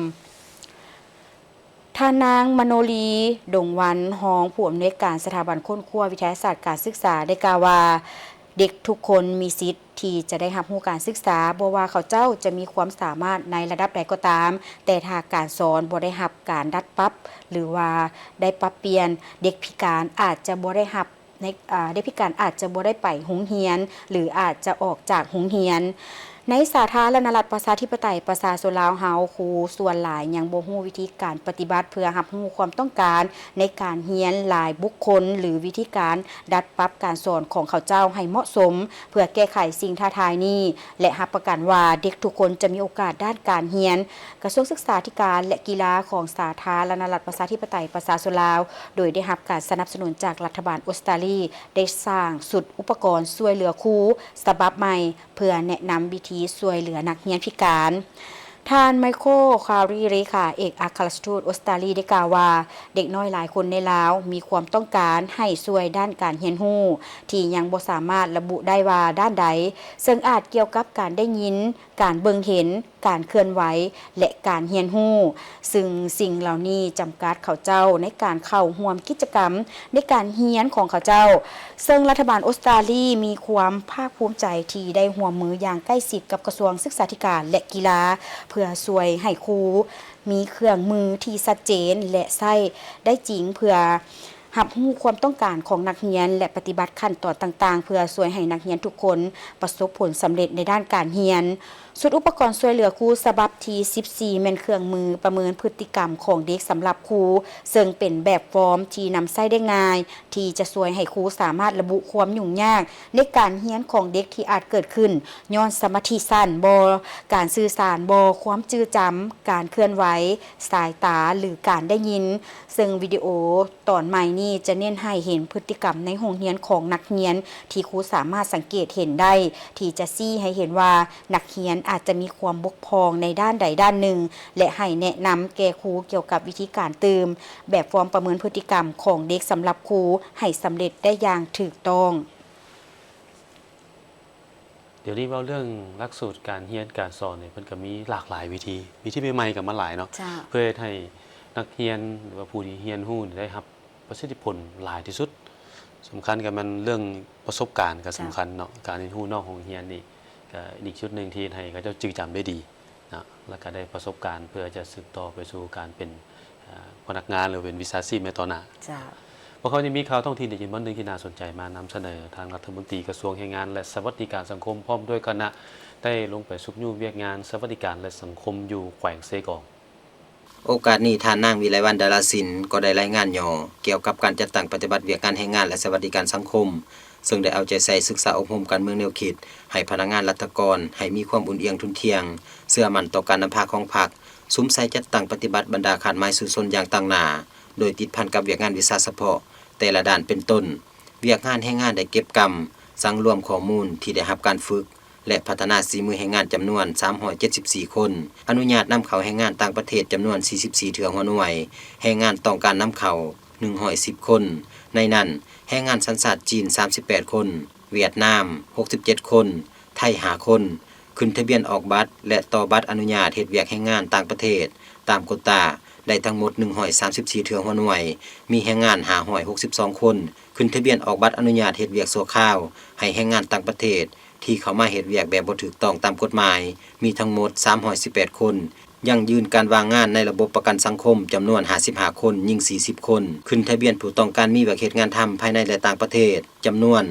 ທ່ານນາງ ມະໂນລີ ດົງວັນ ຮອງຜູ້ອຳນວຍການສະຖາບັນຄົ້ນຄວ້າວິທະຍາສາດການສຶກສາ ໄດ້ກ່າວວ່າ ເດັກທຸກຄົນມີສິດ ທີ່ຈະໄດ້ຮັບຮູ້ການສຶກສາ, ບໍ່ວ່າເຂົາເຈົ້າຈະມີຄວາມສາມາດໃນລະດັບໃດກໍຕາມ, ແຕ່ຖ້າການສອນບໍ່ໄດ້ຮັບການດັດປັບ ຫຼືວ່າໄດ້ປັບປ່ຽນ, ເດັກພິການອາດຈະບໍ່ໄດ້ຮັບໃນ, ອາ, ເດັກພິການອາດຈະບໍ່ໄດ້ໄປໂຮງຮຽນ ຫຼືອາດຈະອອກຈາກໂຮງຮຽນ. ໃນສາທາລະນະລັດ ປະຊາທິປະໄຕ ປະຊາຊົນລາວເຮົາ, ຄູສ່ວນຫຼາຍຍັງບໍ່ຮູ້ວິທີການປະຕິບັດເພື່ອຮັບຮູ້ຄວາມຕ້ອງການໃນການຮຽນລາຍບຸກຄົນ ຫຼື ວິທີການດັດປັບການສອນຂອງເຂົາເຈົ້າໃຫ້ເໝາະສົມ ເພື່ອແກ້ໄຂສິ່ງທ້າທາຍນີ້ ແລະ ຮັບປະກັນວ່າເດັກທຸກຄົນຈະມີໂອກາດດ້ານການຮຽນ. ກະຊວງສຶກສາທິການ ແລະ ກິລາຂອງສາທາລະນະລັດ ປະຊາທິປະໄຕ ປະຊາຊົນລາວ ໂດຍໄດ້ຮັບການສະໜັບສະໜູນຈາກລັດຖະບານອົດສະຕາລີ ໄດ້ສ້າງຊຸດອຸປະກອນຊ່ວຍເຫຼືອຄູສະບັບໃໝ່ ເພື່ອແນະນຳວິທີຊ່ວຍເຫຼືອນັກຮຽນພິການ. ທ່ານ ໄມໂຄ ຄາຣີ ເລຂາເອກອັກຄະລັດທູດອົດສະຕາລີ ໄດ້ກ່າວວ່າ ເດັກນ້ອຍຫຼາຍຄົນໃນລາວມີຄວາມຕ້ອງການໃຫ້ຊ່ວຍດ້ານການຮຽນຮູ້ ທີ່ຍັງບໍ່ສາມາດລະບຸໄດ້ວ່າດ້ານໃດ, ເຊິ່ງອາດກ່ຽວກັບການໄດ້ຍິນ, ການເບິ່ງເຫັນ, ການເຄື່ອນໄຫວ ແລະ ການຮຽນຮູ້, ຊຶ່ງສິ່ງເຫຼົ່ານີ້ຈຳກັດເຂົາເຈົ້າໃນການເຂົ້າຮ່ວມກິດຈະກຳໃນການຮຽນຂອງເຂົາເຈົ້າ. ເຊິ່ງລັດຖະບານອົດສະຕາລີມີຄວາມພາກພູມໃຈທີ່ໄດ້ຮ່ວມມືຢ່າງໃກ້ຊິດກັບກະຊວງສຶກສາທິການ ແລະ ກິລາ ເພື່ອຊ່ວຍໃຫ້ຄູມີເຄື່ອງມືທີ່ຊັດເຈນ ແລະ ໃຊ້ໄດ້ຈິງ ເພື່ອຮັບຮູ້ຄວາມຕ້ອງການຂອງນັກຮຽນ ແລະ ປະຕິບັດຂັ້ນຕອນຕ່າງໆ ເພື່ອຊ່ວຍໃຫ້ນັກຮຽນທຸກຄົນປະສົບຜົນສຳເລັດໃນດ້ານການຮຽນ. ຊຸດອຸປະກອນຊ່ວຍເຫຼືອຄູສະບັບທີສິບສີ່ ແມ່ນເຄື່ອງມືປະເມີນພຶດຕິກຳຂອງເດັກສຳລັບຄູ, ເຊິ່ງເປັນແບບຟອມທີ່ນຳໃຊ້ໄດ້ງ່າຍ ທີ່ຈະຊ່ວຍໃຫ້ຄູສາມາດລະບຸຄວາມຫຍຸ້ງຍາກໃນການຮຽນຂອງເດັກທີ່ອາດເກີດຂຶ້ນຍ້ອນສະມາທິສັ້ນບໍ, ການສື່ສານບໍ, ຄວາມຈື່ຈຳ, ການເຄື່ອນໄຫວ, ສາຍຕາ ຫຼື ການໄດ້ຍິນ. ເຊິ່ງວິດີໂອຕອນໃໝ່ນີ້ຈະເນັ້ນໃຫ້ເຫັນພຶດຕິກຳໃນໂຮງຮຽນຂອງນັກຮຽນທີ່ຄູສາມາດສັງເກດເຫັນໄດ້ ທີ່ຈະຊີ້ໃຫ້ເຫັນວ່າ ນັກຮຽນອາດຈະມີຄວາມບົກຜ່ອງໃນດ້ານໃດດ້ານໜຶ່ງ ແລະ ໃຫ້ແນະນຳແກ່ຄູກ່ຽວກັບວິທີການຕື່ມ ແບບຟອມປະເມີນພຶດຕິກຳຂອງເດັກສຳລັບຄູໃຫ້ສຳເລັດໄດ້ຢ່າງຖືກຕ້ອງ. ດຽວນີ້ເວົ້າເລື່ອງຫຼັກສູດການຮຽນການສອນນີ້ ເພິ່ນກໍມີຫຼາກຫຼາຍວິທີ, ວິທີໃໝ່ໆກໍມາຫຼາຍເນາະ ເພື່ອເຮັດໃຫ້ນັກຮຽນ ຫຼືວ່າຜູ້ທີ່ຮຽນຮູ້ນີ້ໄດ້ຮັບປະສິດທິຜົນຫຼາຍທີ່ສຸດ. ສຳຄັນກໍແມ່ນເລື່ອງປະສົບການກໍສຳຄັນເນາະ, ການຮຽນຮູ້ນອກຫ້ອງຮຽນນີ້ ກໍອີກຈຸດໜຶ່ງທີ່ເຮັດໃຫ້ເຂົາເຈົ້າຈື່ຈຳໄດ້ດີເນາະ ແລ້ວກໍໄດ້ປະສົບການເພື່ອຈະສືບຕໍ່ໄປສູ່ການເປັນ ອາ ພະນັກງານ ຫຼືເປັນວິຊາຊີບໃນຕໍ່ໜ້າ. ເຈົ້າ. ພວກເຮົາຍັງມີຂ່າວທ້ອງຖິ່ນອີກບ່ອນໜຶ່ງທີ່ໜ້າສົນໃຈມານຳສະເໜີ. ທາງລັດຖະມົນຕີກະຊວງແຮງງານ ແລະ ສະຫວັດດີການສັງຄົມ ພ້ອມດ້ວຍຄະນະ ໄດ້ລົງໄປຊຸກຍູ້ວຽກງານສະຫວັດດີການ ແລະ ສັງຄົມຢູ່ແຂວງເຊກອງ. ໂອກາດນີ້ ທ່ານນາງ ວິໄລວັນ ດາລາສິນ ກໍໄດ້ລາຍງານຫຍໍ້ກ່ຽວກັບການຈັດຕັ້ງປະຕິບັດວຽກງານແຮງງານ ແລະ ສະຫວັດດີການສັງຄົມ, ເຊິ່ງໄດ້ເອົາໃຈໃສ່ສຶກສາອົບຮົມການເມືອງແນວຄິດໃຫ້ພະນັກງານລັດຖະກອນ ໃຫ້ມີຄວາມອຸ່ນອຽງທຸນທ່ຽງ, ເຊື່ອໝັ້ນຕໍ່ການນຳພາຂອງພັກ, ສຸມໃສ່ຈັດຕັ້ງປະຕິບັດບັນດາຄາດໝາຍສູ້ຊົນຢ່າງຕັ້ງໜ້າ, ໂດຍຕິດພັນກັບວຽກງານວິຊາສະເພາະແຕ່ລະດ້ານ ເປັນຕົ້ນ ວຽກງານແຮງງານໄດ້ເກັບກຳ, ສັງລວມຂໍ້ມູນທີ່ໄດ້ຮັບການຝຶກ ແລະ ພັດທະນາສີມືແຮງງານຈຳນວນສາມຮ້ອຍເຈັດສິບສີ່ຄົນ, ອະນຸຍາດນຳເຂົ້າແຮງງານຕ່າງປະເທດຈຳນວນສີ່ສິບສີ່ເທື່ອຫົວໜ່ວຍ, ແຮງງານຕ້ອງການນຳເຂົ້າໜຶ່ງຮ້ອຍສິບຄົນ, ໃນນັ້ນ ແຮງງານສັນຊາດຈີນສາມສິບແປດຄົນ, ຫວຽດນາມຫົກສິບເຈັດຄົນ, ໄທຫ້າຄົນ, ຂຶ້ນທະບຽນອອກບັດ ແລະ ຕໍ່ບັດອະນຸຍາດເຮັດວຽກແຮງງານຕ່າງປະເທດຕາມໂກຕາ ໄດ້ທັງໝົດໜຶ່ງຮ້ອຍສາມສິບສີ່ເທື່ອຫົວໜ່ວຍ, ມີແຮງງານຫ້າຮ້ອຍຫົກສິບສອງຄົນ ຂຶ້ນທະບຽນອອກບັດອະນຸຍາດເຮັດວຽກຊົ່ວຄາວໃຫ້ແຮງງານຕ່າງປະເທດ ທີ່ເຂົ້າມາເຮັດວຽກແບບບໍ່ຖືກຕ້ອງຕາມກົດໝາຍ ມີທັງໝົດສາມຮ້ອຍສິບແປດຄົນ, ຢັ້ງຢືນການວ່າງງານໃນລະບົບປະກັນສັງຄົມຈຳນວນຫ້າສິບຫ້າຄົນ, ຍິງສີ່ສິບຄົນ, ຂຶ້ນທະບຽນຜູ້ຕ້ອງການມີວຽກເຮັດງານທຳພາຍໃນ ແລະ ຕ່າງປະເທດຈຳນວນ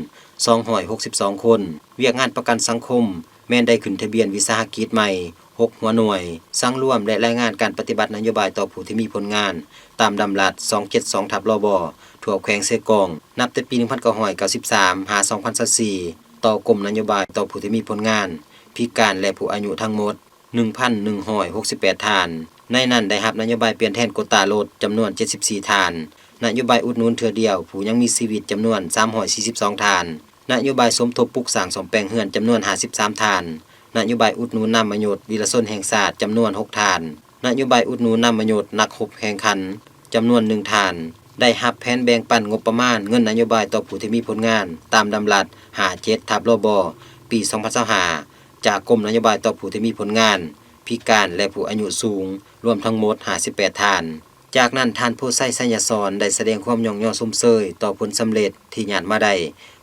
ສອງຮ້ອຍຫົກສິບສອງຄົນ, ວຽກງານປະກັນສັງຄົມ ແມ່ນໄດ້ຂຶ້ນທະບຽນວິສາຫະກິດໃໝ່ຫົກຫົວໜ່ວຍ, ສັງລວມ ແລະ ລາຍງານການປະຕິບັດນະໂຍບາຍຕໍ່ຜູ້ທີ່ມີຜົນງານຕາມດຳລັດສອງເຈັດສອງທັບ ລບ ທົ່ວແຂວງເຊກອງ ນັບແຕ່ປີໜຶ່ງພັນເກົ້າຮ້ອຍເກົ້າສິບສາມ ຫາ ສອງພັນຊາວສີ່ ຕໍ່ກົມນະໂຍບາຍຕໍ່ຜູ້ທີ່ມີຜົນງານ, ພິການ ແລະ ຜູ້ອາຍຸທັງໝົດ ໜຶ່ງພັນໜຶ່ງຮ້ອຍຫົກສິບແປດທ່ານ, ໃນນັ້ນໄດ້ຮັບນະໂຍບາຍປ່ຽນແທນໂກຕາລົດຈຳນວນເຈັດສິບສີ່ທ່ານ, ນະໂຍບາຍອຸດໜູນເທື່ອດຽວຜູ້ຍັງມີຊີວິດຈຳນວນສາມຮ້ອຍສີ່ສິບສອງທ່ານ, ນະໂຍບາຍສົມທົບປຸກສ້າງສ້ອມແປງເຮືອນຈຳນວນຫ້າສິບສາມທ່ານ, ນະໂຍບາຍອຸດໜູນນາມມະຍົດວີລະຊົນແຫ່ງຊາດຈຳນວນຫົກທ່ານ, ນະໂຍບາຍອຸດໜູນນາມມະຍົດນັກຮົບແຫ່ງຂັນຈຳນວນໜຶ່ງທ່ານ, ໄດ້ຮັບແຜນແບ່ງປັນງົບປະມານເງິນນະໂຍບາຍຕໍ່ຜູ້ທີ່ມີຜົນງານຕາມດຳລັດຫ້າເຈັດທັບ ລບ ປີສອງພັນຊາວຫ້າ ຈາກກົມນະໂຍບາຍຕໍ່ຜູ້ທີ່ມີຜົນງານ, ພິການ ແລະ ຜູ້ອາຍຸສູງ ລວມທັງໝົດຫ້າສິບແປດທ່ານ. ຈາກນັ້ນ ທ່ານ ໂພໄຊ ໄຊຍະສອນ ໄດ້ສະແດງຄວາມຍ້ອງຍໍຊົມເຊີຍຕໍ່ຜົນສຳເລັດທີ່ຍາດມາໄດ້.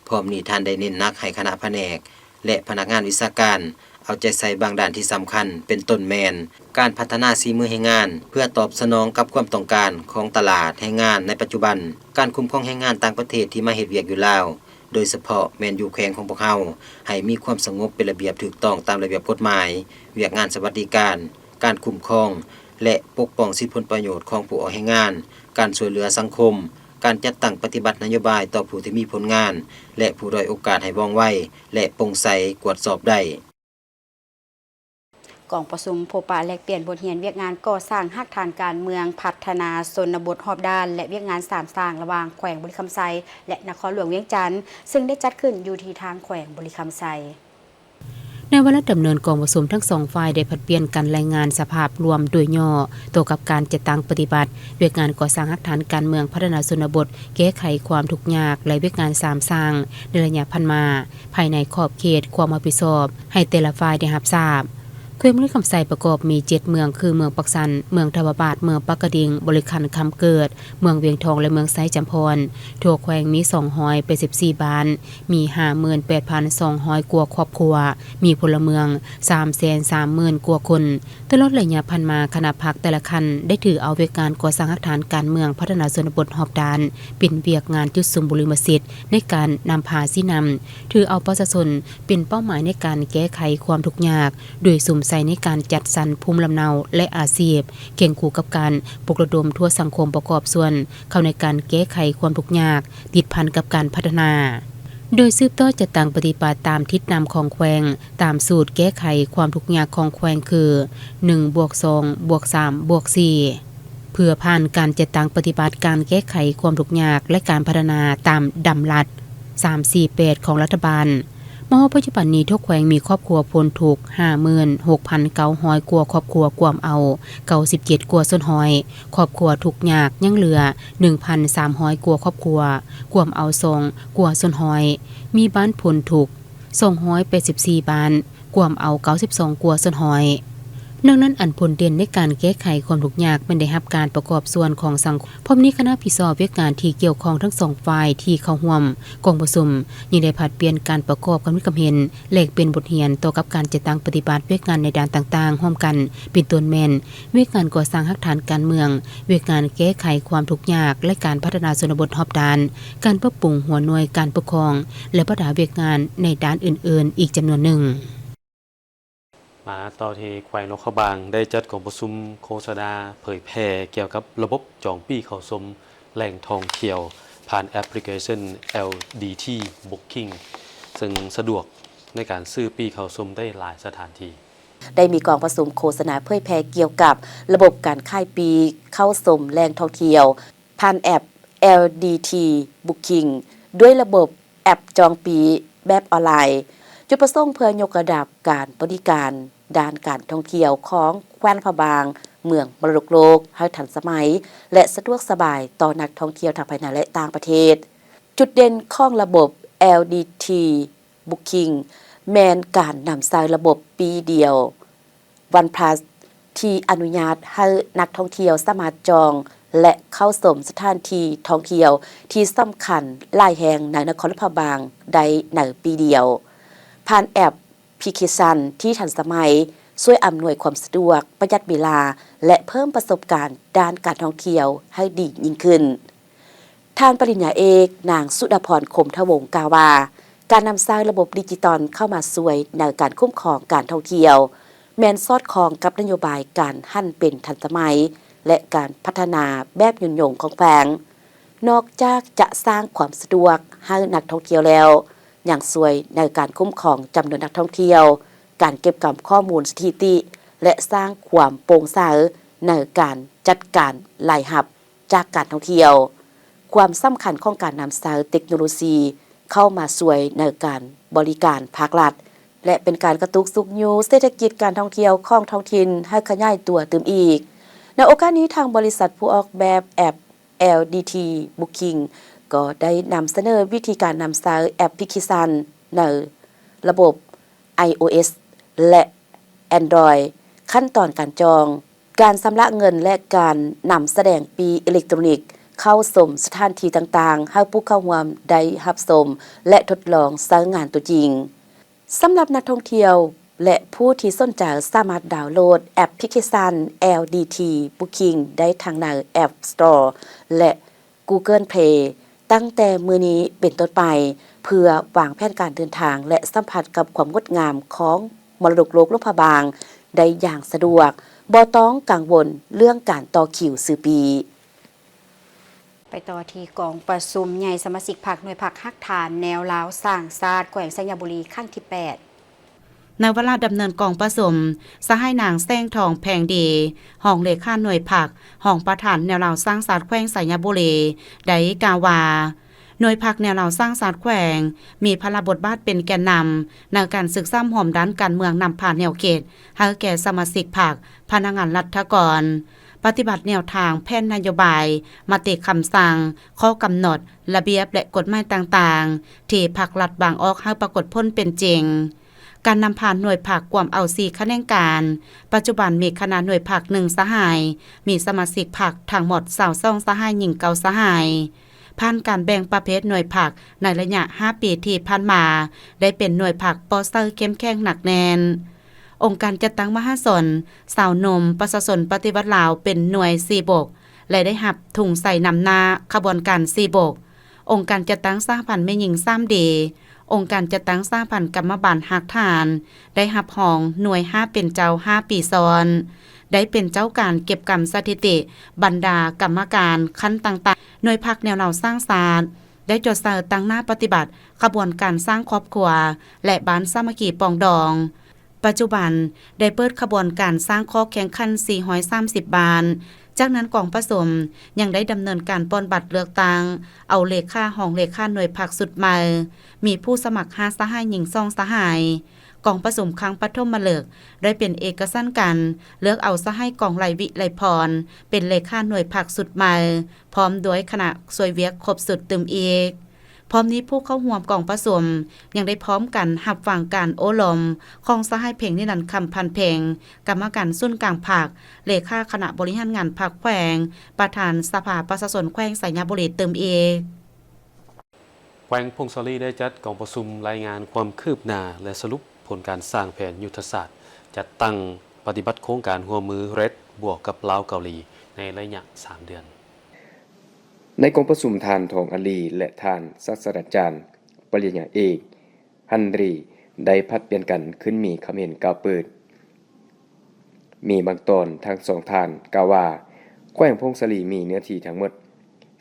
ພ້ອມນີ້ທ່ານໄດ້ເນັ້ນໜັກໃຫ້ຄະນະພະແນກ ແລະ ພະນັກງານວິຊາການເອົາໃຈໃສ່ບາງດ້ານທີ່ສຳຄັນ, ເປັນຕົ້ນແມ່ນ ການພັດທະນາສີມືແຮງງານ ເພື່ອຕອບສະໜອງກັບຄວາມຕ້ອງການຂອງຕະຫຼາດແຮງງານໃນປັດຈຸບັນ, ການຄຸ້ມຄອງແຮງງານຕ່າງປະເທດທີ່ມາເຮັດວຽກຢູ່ລາວ, ໂດຍສະເພາະແມ່ນຢູ່ແຂວງຂອງພວກເຮົາ ໃຫ້ມີຄວາມສະຫງົບເປັນລະບຽບຖືກຕ້ອງຕາມລະບຽບກົດໝາຍ, ວຽກງານສະຫວັດດີການ, ການຄຸ້ມຄອງ ແລະ ປົກປ້ອງສິດຜົນປະໂຫຍດຂອງຜູ້ອອກແຮງງານ, ການຊ່ວຍເຫຼືອສັງຄົມ, ການຈັດຕັ້ງປະຕິບັດນະໂຍບາຍຕໍ່ຜູ້ທີ່ມີຜົນງານ ແລະ ຜູ້ດ້ອຍໂອກາດໃຫ້ວ່ອງໄວ ແລະ ໂປ່ງໃສກວດສອບໄດ້. ກອງປະຊຸມພົບປະແລກປ່ຽນບົດຮຽນວຽກງານກໍ່ສ້າງຮາກຖານການເມືອງພັດທະນາຊົນນະບົດຮອບດ້ານ ແລະ ວຽກງານສາມສ້າງລະຫວ່າງແຂວງບໍລິຄຳໄຊ ແລະ ນະຄອນຫຼວງວຽງຈັນ ເຊິ່ງໄດ້ຈັດຂຶ້ນຢູ່ທີ່ທາງແຂວງບໍລິຄຳໄຊ. ໃນວາລະດຳເນີນກອງປະຊຸມ, ທັງສອງຝ່າຍໄດ້ຜັດປ່ຽນກັນລາຍງານສະພາບລວມໂດຍຫຍໍ້ ຕໍ່ກັບການຈັດຕັ້ງປະຕິບັດວຽກງານກໍ່ສ້າງຮາກຖານການເມືອງພັດທະນາຊົນນະບົດ, ແກ້ໄຂຄວາມທຸກຍາກ ແລະ ວຽກງານສາມສ້າງໃນໄລຍະຜ່ານມາ ພາຍໃນຂອບເຂດຄວາມຮັບຜິດຊອບ ໃຫ້ແຕ່ລະຝ່າຍໄດ້ຮັບຊາບ. ແຂວງບໍລິຄຳໄຊປະກອບມີເຈັດເມືອງ ຄື ເມືອງປາກຊັນ, ເມືອງທ່າພະບາດ, ເມືອງປາກກະດິງ, ບໍລິຄັນຄຳເກີດ, ເມືອງວຽງທອງ ແລະ ເມືອງໄຊຈຳພອນ. ທົ່ວແຂວງມີສອງຮ້ອຍແປດສິບສີ່ບ້ານ, ມີຫ້າໝື່ນແປດພັນສອງຮ້ອຍກວ່າຄອບຄົວ, ມີພົນລະເມືອງສາມແສນສາມໝື່ນກວ່າຄົນ. ຕະຫຼອດໄລຍະຜ່ານມາ, ຄະນະພັກແຕ່ລະຂັ້ນໄດ້ຖືເອົາວຽກງານກໍ່ສ້າງຮາກຖານການເມືອງພັດທະນາຊົນນະບົດຮອບດ້ານ ເປັນວຽກງານຈຸດສຸມບຸລິມະສິດໃນການນຳພາຊີ້ນຳ, ຖືເອົາປະຊາຊົນເປັນເປົ້າໝາຍໃນການແກ້ໄຂຄວາມທຸກຍາກ, ໂດຍສຸມໃສ່ໃນການຈັດສັນພູມລຳເນົາ ແລະ ອາຊີບ, ຄຽງຄູ່ກັບການປຸກລະດົມທົ່ວສັງຄົມປະກອບສ່ວນເຂົ້າໃນການແກ້ໄຂຄວາມທຸກຍາກ ຕິດພັນກັບການພັດທະນາ, ໂດຍສືບຕໍ່ຈັດຕັ້ງປະຕິບັດຕາມທິດນຳຂອງແຂວງ, ຕາມສູດແກ້ໄຂຄວາມທຸກຍາກຂອງແຂວງຄື ໜຶ່ງບວກສອງບວກສາມບວກສີ່ ເພື່ອຜ່ານການຈັດຕັ້ງປະຕິບັດການແກ້ໄຂຄວາມທຸກຍາກ ແລະ ການພັດທະນາຕາມດຳລັດສາມສີ່ແປດຂອງລັດຖະບານ. ມາຮອດປັດຈຸບັນນີ້, ທົ່ວແຂວງມີຄອບຄົວພົ້ນທຸກຫ້າໝື່ນຫົກພັນເກົ້າຮ້ອຍກວ່າຄອບຄົວ, ກວມເອົາເກົ້າສິບເຈັດກວ່າສ່ວນຮ້ອຍ, ຄອບຄົວທຸກຍາກຍັງເຫຼືອໜຶ່ງພັນສາມຮ້ອຍກວ່າຄອບຄົວ, ກວມເອົາສອງກວ່າສ່ວນຮ້ອຍ, ມີບ້ານພົ້ນທຸກສອງຮ້ອຍແປດສິບສີ່ບ້ານ, ກວມເອົາເກົ້າສິບສອງກວ່າສ່ວນຮ້ອຍ. ນອກນັ້ນ, ອັນພົ້ນເດັ່ນໃນການແກ້ໄຂຄວາມທຸກຍາກແມ່ນໄດ້ຮັບການປະກອບສ່ວນຂອງສັງຄົມ. ພ້ອມນີ້, ຄະນະຮັບຜິດຊອບວຽກງານທີ່ກ່ຽວຂ້ອງທັງສອງຝ່າຍທີ່ເຂົ້າຮ່ວມກອງປະຊຸມ ຍັງໄດ້ຜັດປ່ຽນການປະກອບຄຳຄິດຄຳເຫັນ, ແລກປ່ຽນບົດຮຽນຕໍ່ກັບການຈັດຕັ້ງປະຕິບັດວຽກງານໃນດ້ານຕ່າງໆຮ່ວມກັນ, ເປັນຕົ້ນແມ່ນ ວຽກງານກໍ່ສ້າງຮາກຖານການເມືອງ, ວຽກງານແກ້ໄຂຄວາມທຸກຍາກ ແລະ ການພັດທະນາຊົນນະບົດຮອບດ້ານ, ການປັບປຸງຫົວໜ່ວຍການປົກຄອງ ແລະ ບັນດາວຽກງານໃນດ້ານອື່ນໆອີກຈຳນວນໜຶ່ງ. ມາຕໍ່ທີ່ແຂວງຫຼວງພະບາງ ໄດ້ຈັດກອງປະຊຸມໂຄສະນາເຜີຍແຜ່ກ່ຽວກັບລະບົບຈອງປີ້ເຂົ້າຊົມແຫຼ່ງທ່ອງທ່ຽວ ຜ່ານແອັບພລິເຄຊັນ ແອລດີທີ ບຸກຄິງ ເຊິ່ງສະດວກໃນການຊື້ປີ້ເຂົ້າຊົມໄດ້ຫຼາຍສະຖານທີ່. ໄດ້ມີກອງປະຊຸມໂຄສະນາເຜີຍແຜ່ກ່ຽວກັບລະບົບການຂາຍປີ້ເຂົ້າຊົມແຫຼ່ງທ່ອງທ່ຽວ ຜ່ານແອັບ ແອລດີທີ ບຸກຄິງ ດ້ວຍລະບົບແອັບຈອງປີ້ແບບອອນລາຍ, ຈຸດປະສົງເພື່ອຍົກລະດັບການບໍລິການດ້ານການທ່ອງທ່ຽວຂອງແຂວງຫຼວງພະບາງ ເມືອງມໍລະດົກໂລກ ໃຫ້ທັນສະໄໝ ແລະ ສະດວກສະບາຍຕໍ່ນັກທ່ອງທ່ຽວທັງພາຍໃນ ແລະ ຕ່າງປະເທດ. ຈຸດເດັ່ນຂອງລະບົບ ແອລດີທີ ບຸກຄິງ ແມ່ນການນຳໃຊ້ລະບົບປີ້ດຽວ ວັນພລັສ ທີ່ອະນຸຍາດໃຫ້ນັກທ່ອງທ່ຽວສາມາດຈອງ ແລະ ເຂົ້າຊົມສະຖານທີ່ທ່ອງທ່ຽວທີ່ສຳຄັນຫຼາຍແຫ່ງໃນນະຄອນຫຼວງພະບາງໄດ້ໃນປີ້ດຽວ. ຜ່ານແອັບພລິເຄຊັນທີ່ທັນສະໄໝ, ຊ່ວຍອຳນວຍຄວາມສະດວກ, ປະຢັດເວລາ ແລະ ເພີ່ມປະສົບການດ້ານການທ່ອງທ່ຽວໃຫ້ດີຍິ່ງຂຶ້ນ. ທ່ານປະລິນຍາເອກ ນາງ ສຸດາພອນ ຄົມທະວົງ ກ່າວວ່າ, ການນຳໃຊ້ລະບົບດິຈິຕອນເຂົ້າມາຊ່ວຍໃນການຄຸ້ມຄອງການທ່ອງທ່ຽວ ແມ່ນສອດຄ່ອງກັບນະໂຍບາຍການຫັນເປັນທັນສະໄໝ ແລະ ການພັດທະນາແບບຍືນຍົງຂອງແຂວງ. ນອກຈາກຈະສ້າງຄວາມສະດວກໃຫ້ນັກທ່ອງທ່ຽວແລ້ວ, ຍັງຊ່ວຍໃນການຄຸ້ມຄອງຈຳນວນນັກທ່ອງທ່ຽວ, ການເກັບກຳຂໍ້ມູນສະຖິຕິ ແລະ ສ້າງຄວາມໂປ່ງໃສໃນການຈັດການລາຍຮັບຈາກການທ່ອງທ່ຽວ. ຄວາມສຳຄັນຂອງການນຳໃຊ້ເຕັກໂນໂລຊີເຂົ້າມາຊ່ວຍໃນການບໍລິການພາກລັດ ແລະ ເປັນການກະຕຸກຊຸກຍູ້ເສດຖະກິດການທ່ອງທ່ຽວຂອງທ້ອງຖິ່ນໃຫ້ຂະຫຍາຍຕົວຕື່ມອີກ. ໃນໂອກາດນີ້, ທາງບໍລິສັດຜູ້ອອກແບບແອັບ ແອລດີທີ Booking ກໍໄດ້ນຳສະເໜີວິທີການນຳໃຊ້ແອັບພລິເຄຊັນໃນລະບົບ iOS ແລະ Android, ຂັ້ນຕອນການຈອງ, ການຊຳລະເງິນ ແລະ ການນຳສະແດງປີ້ເອເລັກໂຕຣນິກເຂົ້າຊົມສະຖານທີ່ຕ່າງໆ ໃຫ້ຜູ້ເຂົ້າຮ່ວມໄດ້ຮັບຊົມ ແລະ ທົດລອງໃຊ້ງານຕົວຈິງ. ສຳລັບນັກທ່ອງທ່ຽວ ແລະ ຜູ້ທີ່ສົນໃຈສາມາດດາວໂຫຼດແອັບພລິເຄຊັນ ແອລດີທີ Booking ໄດ້ທັງໃນ App Store ແລະ Google Play ຕັ້ງແຕ່ມື້ນີ້ເປັນຕົ້ນໄປ ເພື່ອວາງແຜນການເດີນທາງ ແລະ ສຳຜັດກັບຄວາມງົດງາມຂອງມໍລະດົກໂລກຫຼວງພະບາງໄດ້ຢ່າງສະດວກ, ບໍ່ຕ້ອງກັງວົນເລື່ອງການຕໍ່ຄິວຊື້ປີ້. ໄປຕໍ່ທີ່ກອງປະຊຸມໃຫຍ່ສະມາຊິກພັກໜ່ວຍພັກຮາກຖານແນວລາວສ້າງຊາດແຂວງໄຊຍະບູລີ ຄັ້ງທີແປດ. ໃນວາລະດຳເນີນກອງປະຊຸມ, ສະຫາຍນາງ ແສງທອງ ແພງດີ ຮອງເລຂາໜ່ວຍພັກ, ຮອງປະທານແນວລາວສ້າງຊາດແຂວງໄຊຍະບູລີ ໄດ້ກ່າວວ່າ, ໜ່ວຍພັກແນວລາວສ້າງຊາດແຂວງ ມີພາລະບົດບາດເປັນແກນນຳໃນການສຶກສາຮ່ວມດ້ານການເມືອງນຳພາແນວຄິດໃຫ້ແກ່ສະມາຊິກພັກ, ພະນັກງານລັດຖະກອນ, ປະຕິບັດແນວທາງແຜນນະໂຍບາຍ, ມະຕິຄຳສັ່ງ, ຂໍ້ກຳນົດ, ລະບຽບ ແລະ ກົດໝາຍຕ່າງໆ ທີ່ພັກລັດວາງອອກໃຫ້ປາກົດຜົນເປັນຈິງ. ການນຳພາໜ່ວຍພັກກວມເອົາສີ່ຂະແໜງການ. ປັດຈຸບັນມີຄະນະໜ່ວຍພັກໜຶ່ງສະຫາຍ, ມີສະມາຊິກພັກທັງໝົດຊາວສອງສະຫາຍ, ຍິງເກົ້າສະຫາຍ. ຜ່ານການແບ່ງປະເພດໜ່ວຍພັກໃນໄລຍະຫ້າປີທີ່ຜ່ານມາ, ໄດ້ເປັນໜ່ວຍພັກປ່ອໃສ, ເຂັ້ມແຂງ, ໜັກແໜ້ນ. ອົງການຈັດຕັ້ງມະຫາຊົນ, ຊາວໜຸ່ມ, ປະຊາຊົນປະຕິວັດລາວເປັນໜ່ວຍສີ່ບົກ ແລະ ໄດ້ຮັບທຸງໄຊນຳໜ້າຂະບວນການສີ່ບົກ. ອົງການຈັດຕັ້ງສະຫະພັນແມ່ຍິງສາມດີ, ອົງການຈັດຕັ້ງສະຫະພັນກຳມະບານຮາກຖານ ໄດ້ຮັບຮອງໜ່ວຍຫ້າເປັນເຈົ້າຫ້າປີຊ້ອນ, ໄດ້ເປັນເຈົ້າການເກັບກຳສະຖິຕິບັນດາກຳມະການຂັ້ນຕ່າງໆ. ໜ່ວຍພັກແນວລາວສ້າງຊາດ ໄດ້ຈົດໃສ່ຕັ້ງໜ້າປະຕິບັດຂະບວນການສ້າງຄອບຄົວ ແລະ ບ້ານສາມັກຄີປອງດອງ. ປັດຈຸບັນໄດ້ເປີດຂະບວນການສ້າງຂໍ້ແຂ່ງຂັນສີ່ຮ້ອຍສາມສິບບ້ານ. ຈາກນັ້ນກອງປະຊຸມຍັງໄດ້ດຳເນີນການປ່ອນບັດເລືອກຕັ້ງເອົາເລຂາ, ຮອງເລຂາໜ່ວຍພັກຊຸດໃໝ່, ມີຜູ້ສະໝັກຫ້າສະຫາຍ, ຍິງສອງສະຫາຍ. ກອງປະຊຸມຄັ້ງປະຖົມມະລຶກໄດ້ເປັນເອກະສັນກັນເລືອກເອົາສະຫາຍ ກອງໄລ ວິໄລພອນ ເປັນເລຂາໜ່ວຍພັກຊຸດໃໝ່, ພ້ອມດ້ວຍຄະນະຊ່ວຍວຽກຄົບຊຸດຕື່ມອີກ. ພ້ອມນີ້ຜູ້ເຂົ້າຮ່ວມກອງປະຊຸມຍັງໄດ້ພ້ອມກັນຮັບຟັງການໂອ້ລົມຂອງສະຫາຍ ເພັງນິລັນ ຄຳພັນເພັງ, ກຳມະການສູນກາງພັກ, ເລຂາຄະນະບໍລິຫານງານພັກແຂວງ, ປະທານສະພາປະຊາຊົນແຂວງໄຊຍະບູລີຕື່ມອີກ. ແຂວງຜົ້ງສາລີໄດ້ຈັດກອງປະຊຸມລາຍງານຄວາມຄືບໜ້າ ແລະ ສະຫຼຸບຜົນການສ້າງແຜນຍຸດທະສາດຈັດຕັ້ງປະຕິບັດໂຄງການຮ່ວມມື ເຣັດ ບວກກັບລາວ-ເກົາຫຼີ ໃນໄລຍະສາມເດືອນ. ໃນກອງປະຊຸມ, ທ່ານ ທອງອາລີ ແລະ ທ່ານ ສາດສະດາຈານ ປະລິນຍາເອກ ຮັນຣີ ໄດ້ຜັດປ່ຽນກັນຂຶ້ນມີຄຳເຫັນກ່າວເປີດ. ມີບາງຕອນທັງສອງທ່ານກ່າວວ່າ ແຂວງຜົ້ງສາລີມີເນື້ອທີ່ທັງໝົດ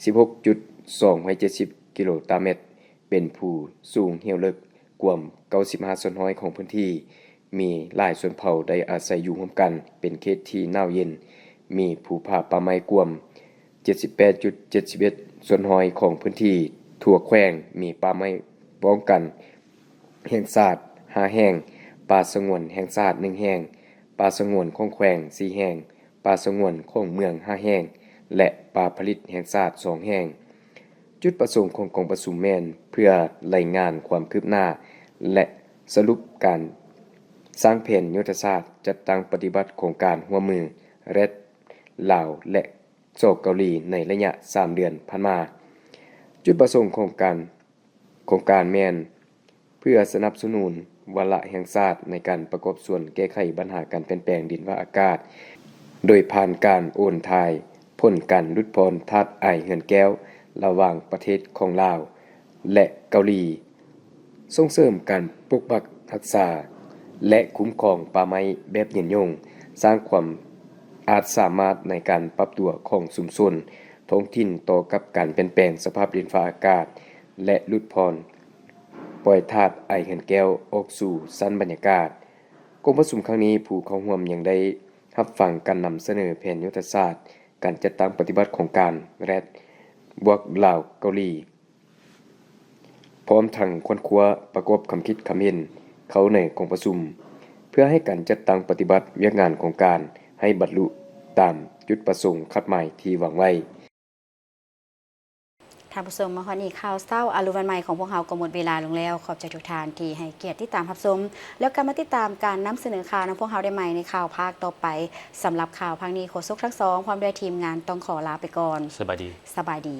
ສິບຫົກຈຸດສອງເຈັດສິບກິໂລຕາແມັດ, ເປັນພູສູງຫ້ຽວເລິກກວມເກົ້າສິບຫ້າສ່ວນຮ້ອຍຂອງພື້ນທີ່, ມີຫຼາຍຊົນເຜົ່າໄດ້ອາໄສຢູ່ຮ່ວມກັນ, ເປັນເຂດທີ່ໜາວເຢັນ, ມີພູຜາປ່າໄມ້ກວມເຈັດສິບແປດຈຸດເຈັດສິບເອັດສ່ວນຮ້ອຍຂອງພື້ນທີ່ທົ່ວແຂວງ, ມີປ່າໄມ້ປ້ອງກັນແຫ່ງຊາດຫ້າແຫ່ງ, ປ່າສະຫງວນແຫ່ງຊາດໜຶ່ງແຫ່ງ, ປ່າສະຫງວນຂອງແຂວງສີ່ແຫ່ງ, ປ່າສະຫງວນຂອງເມືອງຫ້າແຫ່ງ ແລະ ປ່າຜະລິດແຫ່ງຊາດສອງແຫ່ງ. ຈຸດປະສົງຂອງກອງປະຊຸມແມ່ນເພື່ອລາຍງານຄວາມຄືບໜ້າ ແລະ ສະຫຼຸບການສ້າງແຜນຍຸດທະສາດຈັດຕັ້ງປະຕິບັດໂຄງການຮ່ວມມື ເຣັດ ລາວ ແລະ ສ ເກົາຫຼີ ໃນໄລຍະສາມເດືອນຜ່ານມາ. ຈຸດປະສົງຂອງການ ຂອງການແມ່ນເ ພື່ອສະໜັບສະໜູນວາລະແຫ່ງຊາດໃນການປະກອບສ່ວນແກ້ໄຂບັນຫາການປ່ຽນແປງດິນຟ້າອາກາດ ໂດຍຜ່ານການໂອນຖ່າຍຜົນການຫຼຸດຜ່ອນທາດອາຍເຮືອນແກ້ວລະຫວ່າງປະເທດຂອງລາວ ແລະ ເກົາຫຼີ, ສົ່ງເສີມການປົກປັກຮັກສາ ແລະ ຄຸ້ມຄອງປ່າໄມ້ແບບຍືນຍົງ, ສ້າງຄວາມອາດສາມາດໃນການປັບຕົວຂອງຊຸມຊົນທ້ອງຖິ່ນຕໍ່ກັບການປ່ຽນແປງສະພາບດິນຟ້າອາກາດ ແລະ ຫຼຸດຜ່ອນ ປ່ອຍທາດອາຍເຮືອນແກ້ວອອກສູ່ຊັ້ນບັນຍາກາດ. ກອງປະຊຸມຄັ້ງນີ້, ຜູ້ເຂົ້າຮ່ວມຍັງໄດ້ຮັບຟັງການນຳສະເໜີແຜນຍຸດທະສາດການຈັດຕັ້ງປະຕິບັດໂຄງການ ແຣັດ ບວກ ລາວ-ເກົາຫຼີ, ພ້ອມທັງຄົ້ນຄວ້າປະກອບຄຳຄິດຄຳເຫັນເຂົ້າໃນກອງປະຊຸມ ເພື່ອໃຫ້ການຈັດຕັ້ງປະຕິບັດວຽກງານໂຄງການໃຫ້ບັນລຸຕາມຈຸດປະສົງຄາດໝາຍທີ່ວາງໄວ້. ທ່ານຜູ້ຊົມ, ມາຮອດນີ້ ຂ່າວເຊົ້າອາລຸນວັນໃໝ່ຂອງພວກເຮົາກໍໝົດເວລາລົງແລ້ວ. ຂອບໃຈທຸກທ່ານທີ່ໃຫ້ກຽດຕິດຕາມຮັບຊົມ, ແລ້ວກັບມາຕິດຕາມການນຳສະເໜີຂ່າວນຳພວກເຮົາໄດ້ໃໝ່ໃນຂ່າວພາກຕໍ່ໄປ. ສຳລັບຂ່າວພາກນີ້, ໂຄສົກທັງສອງ ພ້ອມດ້ວຍທີມງານຕ້ອງຂໍລາໄປກ່ອນ. ສະບາຍດີ. ສະບາຍດີ.